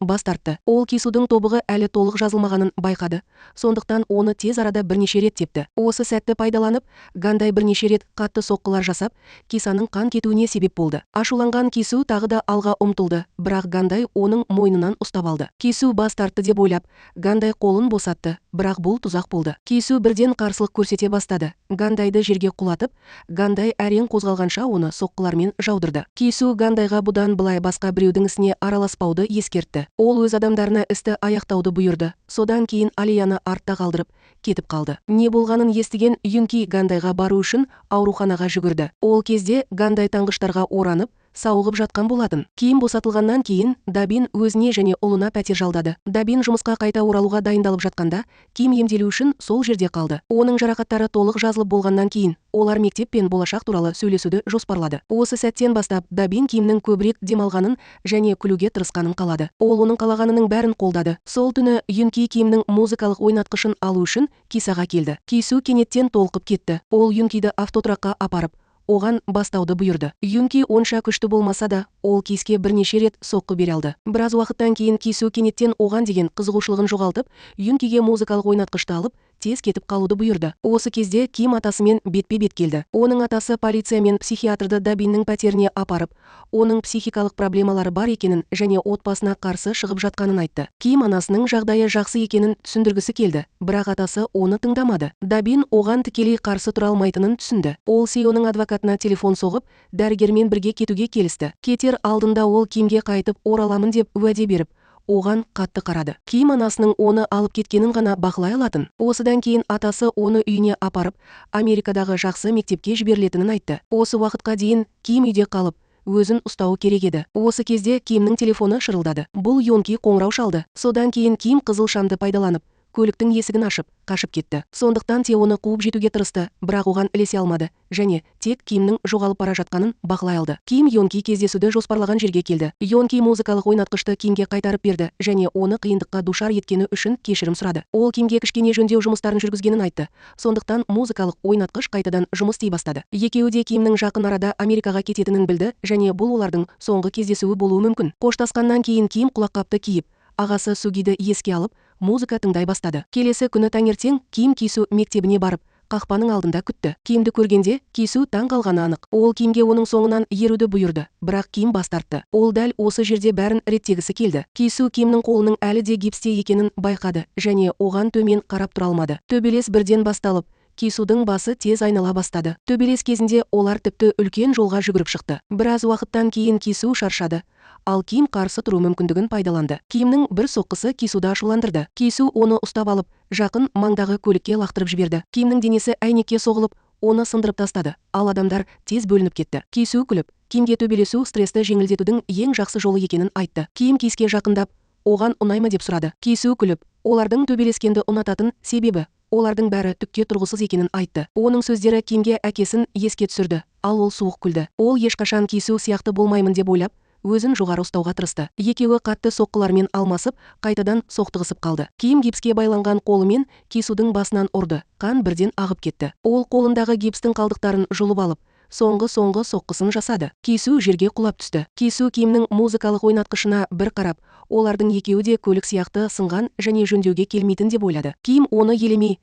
бас тартты. Ол Кисудың тобығы әлі толық жазылмағанын байқады. Сондықтан оны тез арада бірнеше рет тепті. Осы сәтті пайдаланып, Гандай бірнеше рет қатты соққылар жасап, Кисаның қан кетуіне себеп болды. Ашуланған Кису тағы да алға ұмтылды, бірақ Гандай оның мойнынан ұстап алды. Кису бас тартты деп ойлап, Гандай қолын босатты, бірақ бұл тұзақ болды. Кису бірден қарсылық көрсете бастады. Гандайды жерге құлатып, Гандай әрең қозғалғанша оны соққылармен жаудырды. Кису Гандайға бұдан былай басқа біреудің ісіне араласпауды ескертті. Ол өз адамдарына істі аяқтауды бұйырды. Содан кейін Алияны артта қалдырып, кетіп қалды. Не болғанын естіген Юнки Гандайға бару үшін ауруханаға жүгірді. Ол кезде Гандай таңғыштарға оранып, сауығып жатқан болатын. Киім босатылғаннан кейін Дабин өзіне және ұлына пәтер жалдады. Дабин жұмысқа қайта оралуға дайындалып жатқанда, Ким емделу үшін сол жерде қалды. Оның жарақаттары толық жазылып болғаннан кейін олар мектеп пен болашақ туралы сөйлесуді жоспарлады. Осы сәттен бастап Дабин Кимнің көбірек демалғанын және күлуге тырысқанын қалады. Ол оның қалағанының бәрін қолдады. Сол түні Юнки Кимнің музыкалық ойнатқышын алу үшін Кисаға келді. Кису кенеттен толқып кетті. Ол Юнкиді автотұраққа апарып, оған бастауды бұйырды. Юнки онша күшті болмаса да, ол Киске бірнеше рет соққы бере алды. Біраз уақыттан кейін Кису кенеттен оған деген қызығушылығын жоғалтып, Юнкиге музыкалық ойнатқышты алып, тез кетіп қалуды бұйырды. Осы кезде Ким атасымен бетпе-бет келді. Оның атасы полиция мен психиатрды Дабиннің пәтеріне апарып, оның психикалық проблемалары бар екенін және отбасына қарсы шығып жатқанын айтты. Ким анасының жағдайы жақсы екенін түсіндіргісі келді, бірақ атасы оны тыңдамады. Дабин оған тікелей қарсы тұра алмайтынын түсінді. Ол Сеоның адвокатына телефон соғып, дәрігермен бірге кетуге келісті. Кетер алдында ол Кимге қайтып ораламын деп уәде беріп, оған қатты қарады. Ким анасының оны алып кеткенін ғана бақылай алатын. Осыдан кейін атасы оны үйіне апарып, Америкадағы жақсы мектепке жіберілетінін айтты. Осы уақытқа дейін Ким үйде қалып, өзін ұстауы керек еді. Осы кезде Кимнің телефоны шырылдады. Бұл Йонки қоңырау шалды. Содан кейін Ким қызыл шамды пайдаланып, көліктің есігін ашып, қашып кетті. Сондықтан Те оны қуып жетуге тырысты, бірақ оған ілесе алмады және тек Кимнің жоғалып бара жатқанын бақылай алды. Ким Йонки кездесуді жоспарлаған жерге келді. Йонки музыкалық ойнатқышты Кимге қайтарып берді және оны қиындыққа душар еткені үшін кешірім сұрады. Ол Кимге кішкене жөндеу жұмыстарын жүргізгенін айтты. Сондықтан музыкалық ойнатқыш қайтадан жұмыс істей бастады. Екеуі де Кимнің жақын арада Америкаға кететінін білді және бұл олардың соңғы кездесуі болуы мүмкін. Қоштасқаннан кейін Ким құлаққапты киіп, ағасы Сугиді еске алып, музыка тыңдай бастады. Келесі күні таңертең Ким Кису мектебіне барып, қақпаның алдында күтті. Кимді көргенде Кису таң қалғаны анық. Ол Кимге оның соңынан еруді бұйырды, бірақ Ким бас тартты. Ол дәл осы жерде бәрін реттегісі келді. Кису Кимнің қолының әлі де гипсте екенін байқады және оған төмен қарап тұра алмады. Төбелес бірден басталып, Кисудың басы тез айнала бастады. Төбелес кезінде олар тіпті үлкен жолға жүгіріп шықты. Біраз уақыттан кейін Кису шаршады, ал Ким қарсы тұру мүмкіндігін пайдаланды. Кимнің бір соққысы Кисуды ашуландырды. Кису оны ұстап алып, жақын маңдағы көлікке лақтырып жіберді. Кимнің денесі әйнекке соғылып, оны сындырып тастады, ал адамдар тез бөлініп кетті. Кису күліп, Кимге төбелесу стрессті жеңілдетудің ең жақсы жолы екенін айтты. Ким Киске жақындап, оған ұнай ма деп сұрады. Кису күліп, олардың төбелескенді ұнататын себебі олардың бәрі түкке тұрғысыз екенін айтты. Оның сөздері Кимге әкесін еске түсірді, ал ол суық күлді. Ол ешқашан Кису сияқты болмаймын деп ойлап, өзін жоғары ұстауға тырысты. Екеуі қатты соққылармен алмасып, қайтадан соқтығысып қалды. Ким гипске байланған қолымен Кисудың басынан ұрды, қан бірден ағып кетті. Ол қолындағы гипстің қалдықтарын жұлып алып, соңғы соққысын жасады. Кису жерге құлап түсті. Кису Кимнің музыкалық ойнатқышына бір қарап, олардың екеуі де көлік сияқты сынған және жөндеуге келмейтін деп ойлады. Ким оны елемей,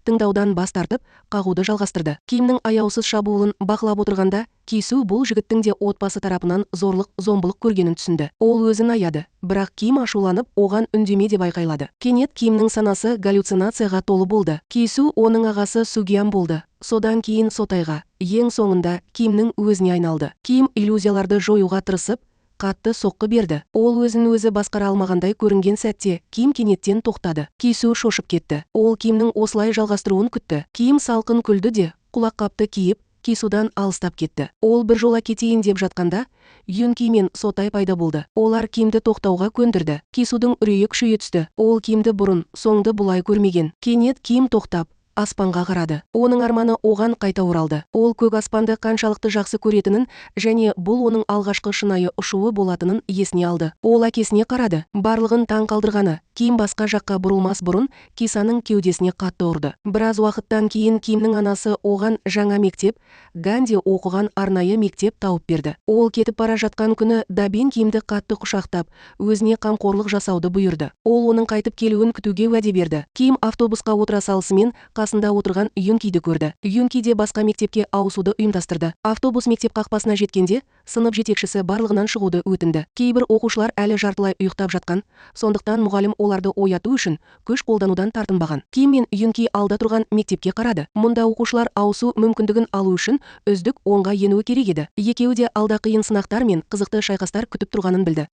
тыңдаудан бас тартып, қағуды жалғастырды. Кимнің аяусыз шабуылын бақылап отырғанда, Кису бұл жігіттің де отбасы тарапынан зорлық-зомбылық көргенін түсінді. Ол өзін аяды, бірақ Ким ашуланып, оған үндеме деп айқайлады. Кенет Кимнің санасы галлюцинацияға толы болды. Кису оның ағасы Сугиям болды. Содан кейін Сотайға, ең соңында Кимнің өзіне айналды. Ким иллюзияларды жоюға тырысып, қатты соққы берді. Ол өзін өзі басқара алмағандай көрінген сәтте Ким кенеттен тоқтады. Кису шошып кетті. Ол Кимнің осылай жалғастыруын күтті. Ким салқын күлді де, құлаққапты киіп, Кисудан алыстап кетті. Ол бір жола кетейін деп жатқанда, Юнки мен Сотай пайда болды. Олар Кимді тоқтауға көндірді. Кисудың үрейі күшейе түсті. Ол Кимді бұрын соңды бұлай көрмеген. Кенет Ким тоқтап, аспанға қарады. Оның арманы оған қайта оралды. Ол көк аспанды қаншалықты жақсы көретінін және бұл оның алғашқы шынайы ұшуы болатынын есіне алды. Ол әкесіне қарады. Барлығын таң қалдырғаны, Ким басқа жаққа бұрылмас бұрын Кисаның кеудесіне қатты ұрды. Біраз уақыттан кейін Кимнің анасы оған жаңа мектеп, Ганди оқыған арнайы мектеп тауып берді. Ол кетіп бара жатқан күні Дабин Кимді қатты құшақтап, өзіне қамқорлық жасауды бұйырды. Ол оның қайтып келуін күтуге уәде берді. Ким автобусқа отыра салысымен қасында отырған Юнкиді көрді. Юнки де басқа мектепке ауысуды ұйымдастырды. Автобус мектеп қақпасына жеткенде, сынып жетекшісі барлығынан шығуды өтінді. Кейбір оқушылар әлі жартылай ұйықтап жатқан, сондықтан мұғалім оларды ояту үшін күш қолданудан тартынбаған. Ким мен Юнки алда тұрған мектепке қарады. Мұнда оқушылар ауысу мүмкіндігін алу үшін үздік 10-ға енуі керек еді. Екеуі де алда қиын сынақтар мен қызықты шайқастар күтіп тұрғанын білді.